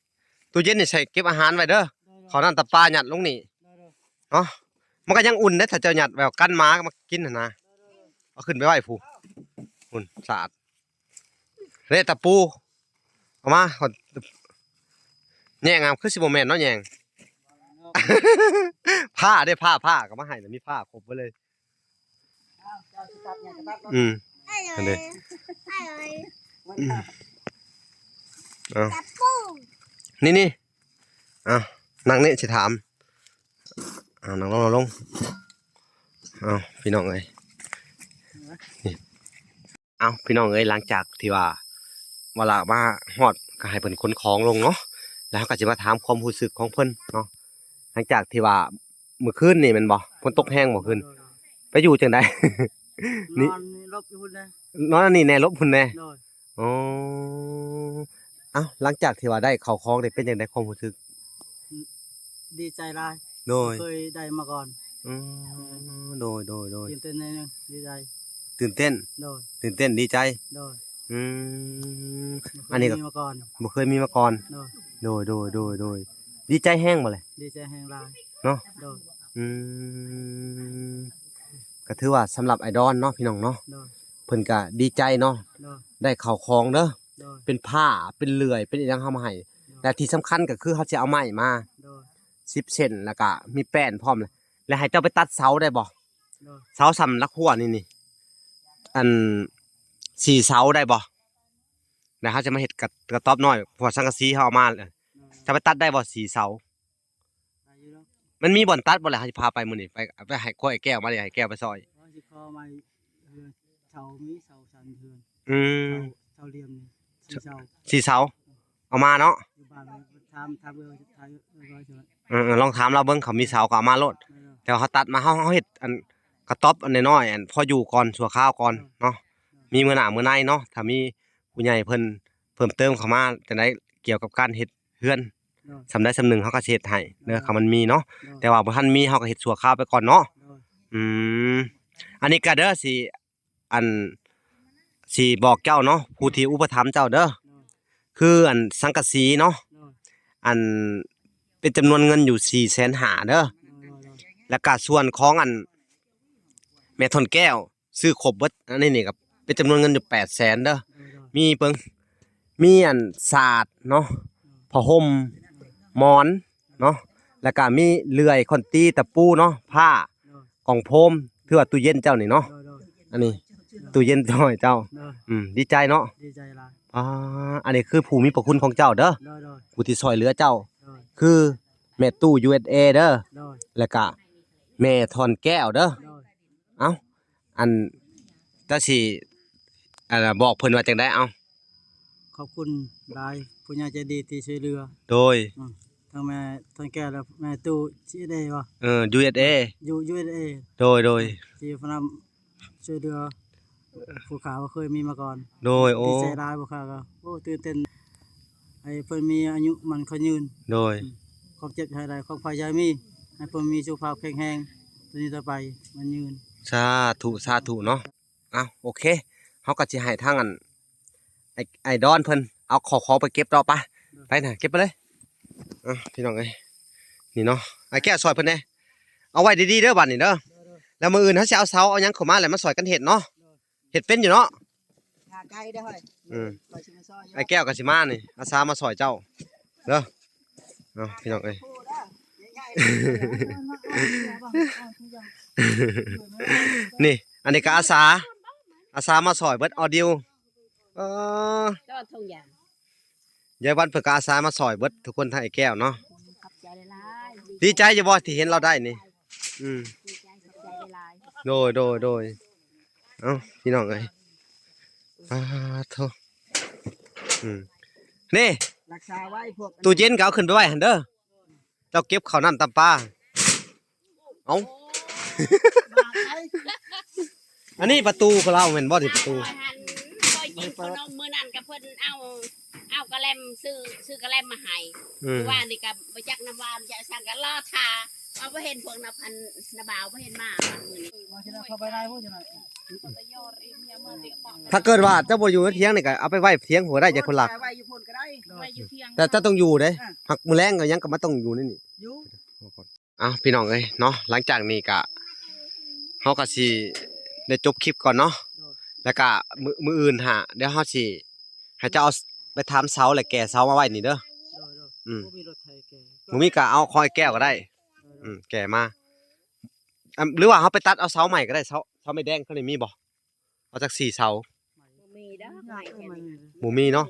ຕູ້ເຢັນນີ້ໃສ່ເກັບອາຫານໄວ້ເດີ ໂດຍໆ ເຂົ້ານ້ຳຕຳປາຍັດລົງນີ້ ໂດຍໆ ເນາະ ມັນກໍຍັງອຸ່ນເດ້ ຖ້າເຈົ້າຍັດແບບກັນໝາມາກິນຫັ້ນນະ ໂດຍໆ ເອົາຂຶ້ນໄປໄວ້ພຸ້ນ ພຸ້ນສາດ ເດ້ຕະປູ ເອົາມາ ແຍງ ອາ ຄືຊິບໍ່ແມ່ນເນາະ ແຍງ ຜ້າເດ້ ຜ້າ ຜ້າກໍມາໃຫ້ ມີຜ້າຄົບເບິດເລີຍ ອ້າວ ເຈົ້າຊິຕັດຫຍັງກໍຕັດເນາະ ອືມ ຫັ້ນເດ້ ເອົາ ນີ້ໆ ເອົາ ນັ່ງນີ້ຊິຖາມ ເອົາ ນັ່ງລົງ ນັ່ງລົງ ເອົາ ພີ່ນ້ອງເອີຍ ນີ້ ເອົາ ພີ່ນ້ອງເອີຍ ຫຼັງຈາກທີ່ວ່າ ເວລາມາຮອດກໍໃຫ້ເພິ່ນຂົນຂອງລົງເນາະ ແລ້ວເຮົາກໍຊິມາຖາມຄວາມຮູ້ສຶກຂອງເພິ່ນເນາະ ຫຼັງຈາກທີ່ວ່າມື້ຄືນນີ້ແມ່ນບໍ່ ຝົນຕົກແຮງບໍ່ຄືນ ໂດຍໆ ໄປຢູ່ຈັ່ງໃດ? ນີ້ ນອນຫຼົບຢູ່ພຸ້ນແດ່ ນອນອັນນີ້ແດ່ ຫຼົບພຸ້ນແດ່ ໂດຍ ອໍ ເອົ້າ ຫຼັງຈາກທີ່ວ່າໄດ້ເຂົ້າຂອງນີ້ເປັນຈັ່ງໃດຄວາມຮູ້ສຶກ? ດີໃຈຫຼາຍ ໂດຍ ບໍ່ເຄີຍໄດ້ມາກ່ອນ ອືມ ໂດຍໆໆ ຕື່ນເຕັ້ນໜ້ອຍໜຶ່ງ ດີໃຈ ຕື່ນເຕັ້ນ ໂດຍ ຕື່ນເຕັ້ນ ດີໃຈ ໂດຍ ອືມ ອັນນີ້ກໍບໍ່ເຄີຍມີມາກ່ອນ ບໍ່ເຄີຍມີມາກ່ອນ ໂດຍ ໂດຍໆໆ ດີໃຈແຮງບໍ່ແຫຼະ? ດີໃຈແຮງຫຼາຍເນາະ ໂດຍ ອືມ ກໍຖືວ່າສຳລັບອ້າຍດອນເນາະ ພີ່ນ້ອງເນາະ ໂດຍ ເພິ່ນກໍດີໃຈເນາະ ໂດຍ ໄດ້ເຂົ້າຂອງເດີ ໂດຍ ເປັນຜ້າ ເປັນເລື່ອຍ ເປັນອີ່ຫຍັງເຮົາມາໃຫ້ ໂດຍ ແລະທີ່ສຳຄັນກໍຄືເຮົາຊິເອົາໄມ້ມາ ໂດຍ ສິບເສັ້ນ ແລ້ວກໍມີແປ້ນພ້ອມ ແລ້ວໃຫ້ເຈົ້າໄປຕັດເສົາໄດ້ບໍ່? ໂດຍ ເສົາສ່ຳຫຼັກຮົ້ວນີ້ນີ້ ອັນ ສີ່ເສົາໄດ້ບໍ່? ແລ້ວເຮົາຈະມາເຮັດກະ ກະຕອບນ້ອຍ ເພາະວ່າສັງກະສີເຮົາເອົາມາ ໂດຍ ຈະໄປຕັດໄດ້ບໍ່ສີ່ເສົາ? ໄດ້ຢູ່ດອກ ມັນມີບ່ອນຕັດບໍ່ລະ? ເຮົາຊິພາໄປມື້ນີ້ ໄປ ໄປໃຫ້ ຂໍອ້າຍແກ້ວມາເລີຍ ໃຫ້ແກ້ວໄປຊ່ອຍ ວ່າຊິຂໍໄມ້ເຮືອນ ເສົາມີເສົາສາມເຮືອນ ອືມ ເສົາ ເສົາຫຼ່ຽມນີ້ ສີ່ເສົາ ສີ່ເສົາ ເອົາມາເນາະ ຢູ່ບ້ານຖາມ ຖາມເອີ ເອີ ເອີ ເອີ ເອີ ລອງຖາມລາວເບິ່ງ ເຂົາມີເສົາກໍເອົາມາໂລດ ໂດຍໆ ແຕ່ວ່າເຮົາຕັດມາ ເຮົາ ເຮົາເຮັດອັນກະຕ໊ອບອັນນ້ອຍໆ ອັນພໍຢູ່ກ່ອນ ຊົ່ວຄາວກ່ອນ ໂດຍ ເນາະ ໂດຍ ມີມື້ໜ້າມື້ໃນເນາະ ຖ້າມີຜູ້ໃຫຍ່ເພິ່ນເພີ່ມເຕີມເຂົ້າມາຈັ່ງໃດ ກ່ຽວກັບການເຮັດເຮືອນ ໂດຍ ສ່ຳໃດສ່ຳໜຶ່ງເຮົາກໍຊິເຮັດໃຫ້ເດີ ໂດຍ ຄັນມັນມີເນາະ ໂດຍ ແຕ່ວ່າບໍ່ທັນມີ ເຮົາກໍເຮັດຊົ່ວຄາວໄປກ່ອນເນາະ ໂດຍ ອືມ ອັນນີ້ກໍເດີ ຊິ ອັນ ຊິບອກເຈົ້າເນາະ ຜູ້ທີ່ອຸປະຖຳເຈົ້າເດີ ໂດຍ ຄືອັນສັງກະສີເນາະ ໂດຍ ອັນເປັນຈຳນວນເງິນຢູ່ສີ່ແສນຫ້າເດີ ໂດຍໆໆ ແລ້ວກະສ່ວນຂອງອັນແມ່ທ່ອນແກ້ວ ຊື້ຄົບເບິດ ອັນນີ້ນີ້ກໍເປັນຈຳນວນເງິນຢູ່ແປດແສນເດີ ໂດຍໆ ມີເບິ່ງ ມີອັນສາດເນາະ ໂດຍ ຜ້າຫົ່ມ ໂດຍ ໝອນເນາະ ແລ້ວກະມີເລື່ອຍ ຄ້ອນຕີ ຕະປູເນາະ ຜ້າ ໂດຍ ກ່ອງໂຟມ ຖືວ່າຕູ້ເຢັນເຈົ້ານີ້ເນາະ ໂດຍໆ ອັນນີ້ ໂດຍ ຕູ້ເຢັນນ້ອຍເຈົ້າ ໂດຍ ອືມ ດີໃຈເນາະ ດີໃຈຫຼາຍ ອ່າ ອັນນີ້ຄືຜູ້ມີພະຄຸນຂອງເຈົ້າເດີ ໂດຍໆ ຜູ້ທີ່ຊ່ອຍເຫຼືອເຈົ້າ ໂດຍ ຄືແມ່ຕູ້ ຢູເອັສເອ ເດີ ໂດຍ ແລ້ວກະແມ່ທ່ອນແກ້ວເດີ ໂດຍ ເອົ້າ ອັນ ເຈົ້າຊິ ອັນ ບອກເພິ່ນວ່າຈັ່ງໃດ? ເອົ້າ ຂອບຄຸນຫຼາຍ ຜູ້ໃຫຍ່ໃຈດີທີ່ຊ່ວຍເຫຼືອ ໂດຍ ອືມ ທັງແມ່ທ່ອນແກ້ວ ແລະ ແມ່ຕູ້ ຢູເອັສເອ ບໍ່? ເອີ ຢູເອັສເອ ຢູ ຢູເອັສເອ ໂດຍໆ ທີ່ເພິ່ນນຳຊ່ວຍເຫຼືອ ຜູ້ຂ້າບໍ່ເຄີຍມີມາກ່ອນ ໂດຍ ໂອ້ ດີໃຈຫຼາຍ ຜູ້ຂ້າກໍ ໂອ້ ຕື່ນເຕັ້ນ ໃຫ້ເພິ່ນມີອາຍຸໝັ້ນຂວັນຍືນ ໂດຍ ອືມ ຄວາມເຈັບຢ່າໃຫ້ໄດ້ ຄວາມໄຂ້ຢ່າໃຫ້ມີ ໃຫ້ເພິ່ນມີສຸຂະພາບແຂງແຮງ ຕໍ່ນີ້ຕໍ່ໄປໝັ້ນຍືນ ສາທຸ ສາທຸເນາະ ເອົ້າ ໂອເຄ ເຮົາກໍຊິໃຫ້ທາງອັນ ໄອ້ ໄອ້ດອນເພິ່ນເອົາເຂົ້າຂອງໄປເກັບຕໍ່ ໄປ ໂດຍ ໄປນະ ເກັບໄປເລີຍ ເອົ້າ ພີ່ນ້ອງເອີຍ ນີ້ເນາະ ອ້າຍແກ້ວຊ່ອຍເພິ່ນແດ່ ເອົາໄວ້ດີໆເດີ ບາດນີ້ເດີ ໂດຍໆ ແລ້ວມື້ອື່ນເຮົາຊິເອົາເສົາເອົາຫຍັງເຂົ້າມາ ແລ້ວມາຊ່ອຍກັນເຮັດເນາະ ໂດຍ ເຮັດເປັນຢູ່ເນາະ ຫາໄກເດ້ ອືມ ຂ້ອຍຊິມາຊ່ອຍຢູ່ ອ້າຍແກ້ວກໍຊິມານີ້ ອາສາມາຊ່ອຍເຈົ້າເດີ ເອົາ ພີ່ນ້ອງເອີຍ ນີ້ ອັນນີ້ກໍອາສາ ອາສາມາຊ່ອຍເບິດ ອອດິວ ເອີ ແຕ່ວ່າທຸກຢ່າງ ຍາຍວັນເພິ່ນກໍອາສາມາຊ່ອຍເບິດທຸກຄົນ ທັງອ້າຍແກ້ວເນາະ ຂອບໃຈຫຼາຍໆ ດີໃຈຢູ່ບໍ່ທີ່ເຫັນລາວໄດ້ນີ້? ອືມ ດີໃຈ ຂອບໃຈຫຼາຍໆ ໂດຍ ໂດຍ ໂດຍ ເອົ້າ ພີ່ນ້ອງເອີຍ ປາດໂທ ອືມ ນີ້ ລັກສາໄວ້ພວກ ຕູ້ເຢັນກໍເອົາຂຶ້ນໄປໄວ້ຫັ້ນເດີ ເຈົ້າເກັບເຂົ້ານ້ຳຕຳປາ ເອົ້າ ອັນນີ້ປະຕູຂອງລາວແມ່ນບໍ່ນີ້ ປະຕູ? ຂ້ອຍຫັ້ນ ຂ້ອຍຍິງຂະໜົມມື້ນັ້ນກໍເພິ່ນເອົາ ເອົາກະແລັມ ຊື້ ຊື້ກະແລັມມາໃຫ້ ອືມ ມື້ວານນີ້ກໍບໍ່ຈັກນ້ຳຫວານ ຈັກສັງກໍລໍຖ້າ ເອົາ ບໍ່ເຫັນພວກນະ ອັນ ນ້າບ່າວ ບໍ່ເຫັນມາມື້ນີ້ ວ່າຊິໄດ້ເຂົ້າໄປໄດ້ບໍ່ ຈັ່ງໃດ? ຖ້າເກີດວ່າເຈົ້າບໍ່ຢູ່ໃນຖຽງນີ້ ກໍເອົາໄປໄວ້ຖຽງຫົວໄດ້ ຢ່າຄົນລັກ. ໄວ້ຢູ່ພຸ້ນກໍໄດ້ ໄວ້ຢູ່ຖຽງ ແຕ່ເຈົ້າຕ້ອງຢູ່ເດ້. ອ່າ ຫາກມື້ແລງກໍຍັງກໍມາຕ້ອງຢູ່ໃນນີ້ ຢູ່. ເອົາ ພີ່ນ້ອງເອີຍເນາະ, ຫຼັງຈາກນີ້ກະ ເຮົາກະຊິໄດ້ຈົບຄລິບກ່ອນເນາະ. ໂດຍ. ແລ້ວກະມື້ ມື້ອື່ນຫາ ດຽວເຮົາຊິໃຫ້ເຈົ້າເອົາໄປຖາມເສົາ ແລະແກ່ເສົາມາໄວ້ນີ້ເດີ. ໂດຍ ໂດຍ. ອືມ ບໍ່ມີລົດໄຖແກ່ ບໍ່ມີກະເອົາຂອງອ້າຍແກ້ວກໍໄດ້. ໂດຍ ໂດຍ. ອືມ ແກ່ມາ. ອາ ຫຼືວ່າເຮົາໄປຕັດເອົາເສົາໃໝ່ກໍໄດ້. ເສົາ ເສົາໄມ້ແດງເຂົານີ້ມີບໍ່? ເອົາຈັກສີ່ເສົາ. ບໍ່ມີດອກ ໄມ້ແຖວນີ້ ບໍ່ມີເນາະ.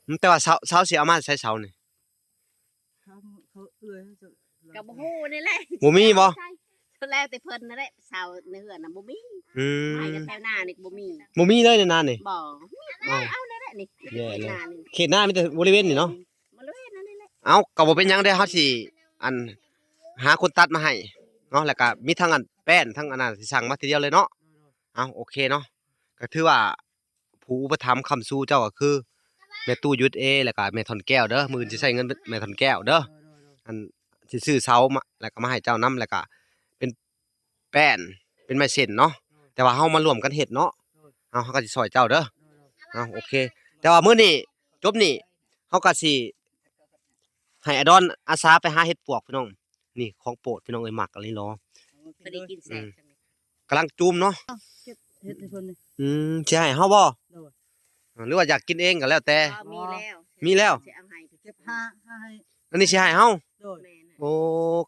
ອືມ ແຕ່ວ່າເສົາ ເສົາຊິເອົາມາໃສເສົານີ້? ເຂົາ ເຂົາເອື້ອຍ ກໍບໍ່ຮູ້ນີ້ແຫຼະ. ບໍ່ມີບໍ່? ກໍແລ້ວແຕ່ເພິ່ນນັ້ນແຫຼະ ເສົາໃນເຮືອນນະບໍ່ມີ. ອືມ ໄມ້ກັນແຖວໜ້ານີ້ບໍ່ມີ. ບໍ່ມີເລີຍໃນນານີ້? ບໍ່. ເອົາ ເອົາແລ້ວນີ້ ແຍ່ເລີຍ. ເຂດໜ້າມີແຕ່ບໍລິເວນນີ້ເນາະ. ອືມ ບໍລິເວນນັ້ນນີ້ແຫຼະ. ເອົາ ກໍບໍ່ເປັນຫຍັງເດ້ ເຮົາຊິ ອັນ ຫາຄົນຕັດມາໃຫ້ເນາະ. ແລ້ວກໍມີທັງອັນແປ້ນ ທັງອັນນັ້ນ ຊິສັ່ງມາທີດຽວເລີຍເນາະ. ເອົາ ໂອເຄເນາະ. ກໍຖືວ່າ ຜູ້ອຸປະຖຳຄ້ຳຊູເຈົ້າກໍຄືແມ່ຕູ້ ຢູເອສເອ ແລ້ວກໍແມ່ທ່ອນແກ້ວເດີ. ມື້ອື່ນຊິໃຊ້ເງິນແມ່ທ່ອນແກ້ວເດີ. ໂດຍ ໂດຍ ໂດຍ. ອັນຊິຊື້ເສົາມາ ແລ້ວກໍມາໃຫ້ເຈົ້ານຳ ແລ້ວກໍເປັນແປ້ນ ເປັນໄມ້ເສັ້ນເນາະ. ໂດຍ. ແຕ່ວ່າເຮົາມາຮ່ວມກັນເຮັດເນາະ. ໂດຍ. ເຮົາ ເຮົາກໍຊິຊ່ອຍເຈົ້າເດີ. ໂດຍ ໂດຍ. ເອົາ ໂອເຄ. ແຕ່ວ່າມື້ນີ້ຈົບນີ້ ເຮົາກໍຊິໃຫ້ອາດອນອາສາໄປຫາເຫັດປວກ ພີ່ນ້ອງ. ນີ້ຂອງໂປດ ພີ່ນ້ອງເອີຍ ມັກອີ່ຫຼີເນາະ. ພໍດີກິນແຊບ. ອືມ ກຳລັງຈູມເນາະ. ເກັບເຫັດໃຫ້ເພິ່ນນີ້. ອືມ ຊິໃຫ້ເຮົາບໍ່? ໂດຍ. ເອີ ຫຼືວ່າຢາກກິນເອງກໍແລ້ວແຕ່. ອໍ ມີແລ້ວ ມີແລ້ວ ຊິເອົາໃຫ້ ເກັບຫາ ຫາໃຫ້. ອັນນີ້ຊິໃຫ້ເຮົາ? ໂດຍ. ແມ່ນ. ໂອ້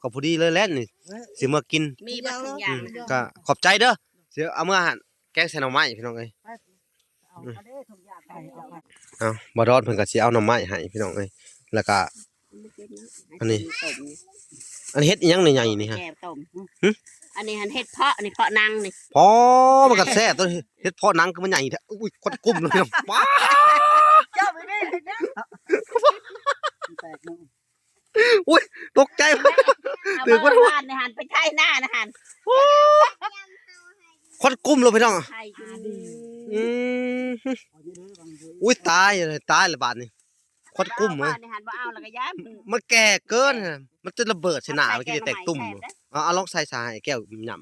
ກໍພໍດີເລີຍແຫຼະນີ້ ເອີ ຊິເມືອກິນ. ມີເບິດທຸກຢ່າງ. ອືມ ກໍຂອບໃຈເດີ. ຊິເອົາເມືອຫັ້ນ ແກງໃສ່ໜໍ່ໄມ້ ພີ່ນ້ອງເອີຍ. ເອົາ ອືມ ເອົາເດີ ທຸກຢ່າງໄປ ເອົາໄປ. ເອົາ ບ່າວດອນເພິ່ນກໍຊິເອົາໜໍ່ໄມ້ໃຫ້ ພີ່ນ້ອງເອີຍ. ແລ້ວກໍ ອັນນີ້ ອັນເຫັດອີ່ຫຍັງໃຫຍ່ໆນີ້ຮະ? ແກງຕົ້ມ. ຫຶ? ອັນນີ້ຫັ້ນເຫັດເຜາະ ນີ້ເຜາະໜັງນີ້. ອໍ ມັນກໍແຊບຕົວະ. ເຫັດເຜາະໜັງຄືມັນໃຫຍ່ແທ້. ອຸ້ຍ ຄວັນກຸ້ມເລີຍພີ່ນ້ອງ. ວ້າ ເຈົ້າໄປເບິ່ງເຫັດໜັງ. ມັນແຕກເນາະ. ອຸ້ຍ ຕົກໃຈ. ເອົາ ຕື່ນ ມາ ຄວັນ ວານນີ້ຫັ້ນ ໄປໄຖນານະຫັ້ນ. ໂອ້ ຄວັນກຸ້ມເລີຍພີ່ນ້ອງ. ໄຖຢູ່. ອືມ ອຸ້ຍ ຕາຍ ຕາຍລະບາດນີ້. ຄວັນກຸ້ມເລີຍ. ບາດນີ້ຫັ້ນບໍ່ເອົາລະກະຢ້ານ ມັນແກ່ເກີນ ມັນຈະລະເບີດໃສ່ໜ້າ ມັນຊິໄດ້ແຕກຕຸ່ມ. ເອົາ ເອົາລອງໃສ່ສາໃຫ້ແກ້ວຫຍ້ຳ.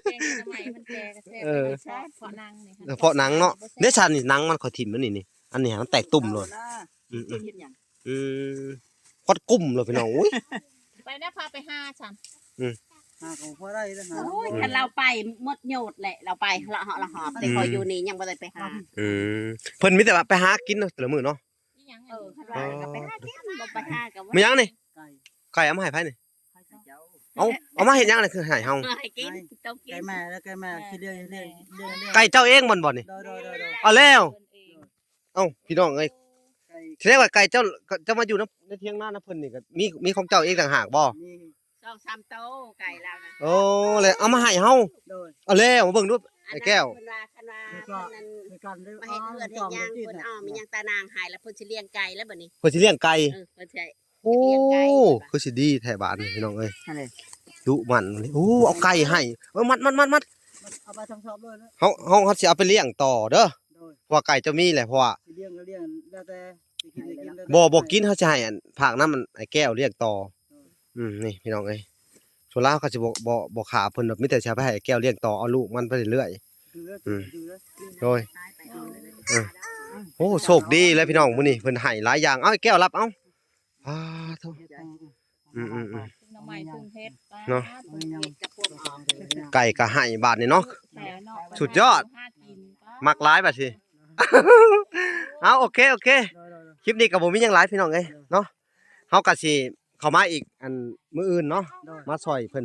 ແກງໜໍ່ໄມ້ມັນແກ່ກໍແຊບ. ເອີ ແຊບ ເພາະໜັງນີ້ ເພາະໜັງເນາະ. ເດ້ ຊັ້ນນີ້ໜັງມັນຂ້ອຍຖິ້ມແລ້ວນີ້ ນີ້ ອັນນີ້ມັນແຕກຕຸ່ມໂລດ. ອືມ ອືມ ຄວັນກຸ້ມເລີຍພີ່ນ້ອງ. ອຸ້ຍ ໄປນະ ພາໄປຫາຊັ້ນ. ອືມ ຫາກໍບໍ່ພໍໄດ້ເດ້. ໂອ້ຍ ຄັນລາວໄປໝົດໂຍດແຫຼະ ລາວໄປເລາະເຫາະເລາະຫອບ ແຕ່ຂ້ອຍຢູ່ນີ້ຍັງບໍ່ໄດ້ໄປຫາ. ອືມ ເພິ່ນມີແຕ່ວ່າໄປຫາກິນເນາະ ແຕ່ລະມື້ເນາະ. ອີ່ຫຍັງ ເອີ ຄັນວ່າກໍໄປຫາກິນ ບໍ່ໄປຫາກໍບໍ່. ມີຫຍັງນີ້? ໄກ່ ໄກ່ເອົາມາໃຫ້ໃຜນີ້? ໃຫ້ເຈົ້າ. ເອົາ ເອົາມາໃຫ້ຫຍັງນີ້? ຄືໃຫ້ເຮົາ ເອີ ໃຫ້ກິນ ໃຫ້ ຕ້ອງກິນ. ໄກ່ແມ່ແລ້ວ ໄກ່ແມ່ຊິລ້ຽງ ລ້ຽງ ລ້ຽງ ລ້ຽງ. ໄກ່ເຈົ້າເອງບໍ່ ບໍ່ນີ້? ໂດຍ ໂດຍ ໂດຍ ໂດຍ. ເອົາແລ້ວ ເອີ ເອີ ເອົ້າ ພີ່ນ້ອງເອີຍ ໄກ່ ແສດງວ່າໄກ່ເຈົ້າ ເຈົ້າມາຢູ່ນຳ ໃນຖຽງນານຳເພິ່ນນີ້ ກໍມີ ມີຂອງເຈົ້າເອງຕ່າງຫາກບໍ່? ມີ ສອງສາມໂຕໄກ່ລາວນະ. ໂອ້ ແລ້ວເອົາມາໃຫ້ເຮົາ. ໂດຍ. ເອົາແລ້ວ ມາເບິ່ງດູ ອ້າຍແກ້ວ. ເພິ່ນວ່າ ຄັນວ່າ ເພິ່ນນັ້ນ ມາເຮັດເຮືອນເຮັດຫຍັງ ເພິ່ນເອົາມີຫຍັງຕານາງໃຫ້ ແລ້ວເພິ່ນຊິລ້ຽງໄກ່ແລ້ວບັດນີ້ ເພິ່ນຊິລ້ຽງໄກ່. ເອີ ເພິ່ນຊິ ໂອ້ ຄືຊິດີແທ້ບາດນີ້ ພີ່ນ້ອງເອີຍ. ດຸໝັ່ນ. ໂອ້ ເອົາໄກ່ໃຫ້. ເອີ ມັດ ມັດ ມັດ ມັດ. ເອົາໄປທັງຊອບເລີຍນະ. ເຮົາ ເຮົາ ເຮົາຊິເອົາໄປລ້ຽງຕໍ່ເດີ. ໂດຍ. ເພາະວ່າໄກ່ເຈົ້າມີແຫຼະ ເພາະວ່າ ຊິລ້ຽງກໍລ້ຽງ ແລ້ວແຕ່ ຊິກິນກໍກິນ. ບໍ່ ບໍ່ກິນ ເຮົາຊິໃຫ້ອັນ ພາກນຳ ໄອ້ແກ້ວລ້ຽງຕໍ່. ໂດຍ. ອືມ ນີ້ພີ່ນ້ອງເອີຍ ສ່ວນຫຼາຍເຮົາກໍຊິບໍ່ ບໍ່ ບໍ່ຂ້າເພິ່ນດອກ ມີແຕ່ຊິເອົາໄປໃຫ້ໄອ້ແກ້ວລ້ຽງຕໍ່ ເອົາລູກມັນໄປເລື້ອຍໆ. ອືມ ໂດຍ. ເອີ ໂອ້ ໂຊກດີແລ້ວພີ່ນ້ອງ ມື້ນີ້ເພິ່ນໃຫ້ຫຼາຍຢ່າງ. ເອົາ ໄອ້ແກ້ວ ຮັບເອົາ. ອາ ໂທ້. ອືມໆໆ ໜໍ່ໄມ້ເພິ່ງເຮັດ ເນາະ ເຮັດກັບພວກອອກ. ໄກ່ກໍໃຫ້ບາດນີ້ເນາະ. ສຸດຍອດ ມັກຫຼາຍບາດນີ້. ເອົາ ໂອເຄ ໂອເຄ ຄລິບນີ້ກໍບໍ່ມີຫຍັງຫຼາຍພີ່ນ້ອງເອີຍເນາະ. ເຮົາກໍຊິເຂົ້າມາອີກ ອັນ ມື້ອື່ນເນາະ. ໂດຍ. ມາຊ່ອຍເພິ່ນ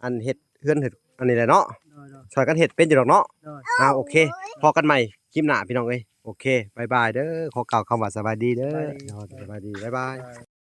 ອັນ ເຮັດເຮືອນເຮັດອັນນີ້ແຫຼະເນາະ. ໂດຍໆ. ຊ່ອຍກັນເຮັດເປັນຢູ່ດອກເນາະ. ໂດຍ. ອ່າ ໂອເຄ ພໍ້ກັນໃໝ່ຄລິບໜ້າພີ່ນ້ອງເອີຍ. ໂອເຄ ບາຍບາຍເດີ ຂໍກ່າວຄຳວ່າສະບາຍດີເດີ. ສະບາຍດີ ສະບາຍດີ ບາຍບາຍ.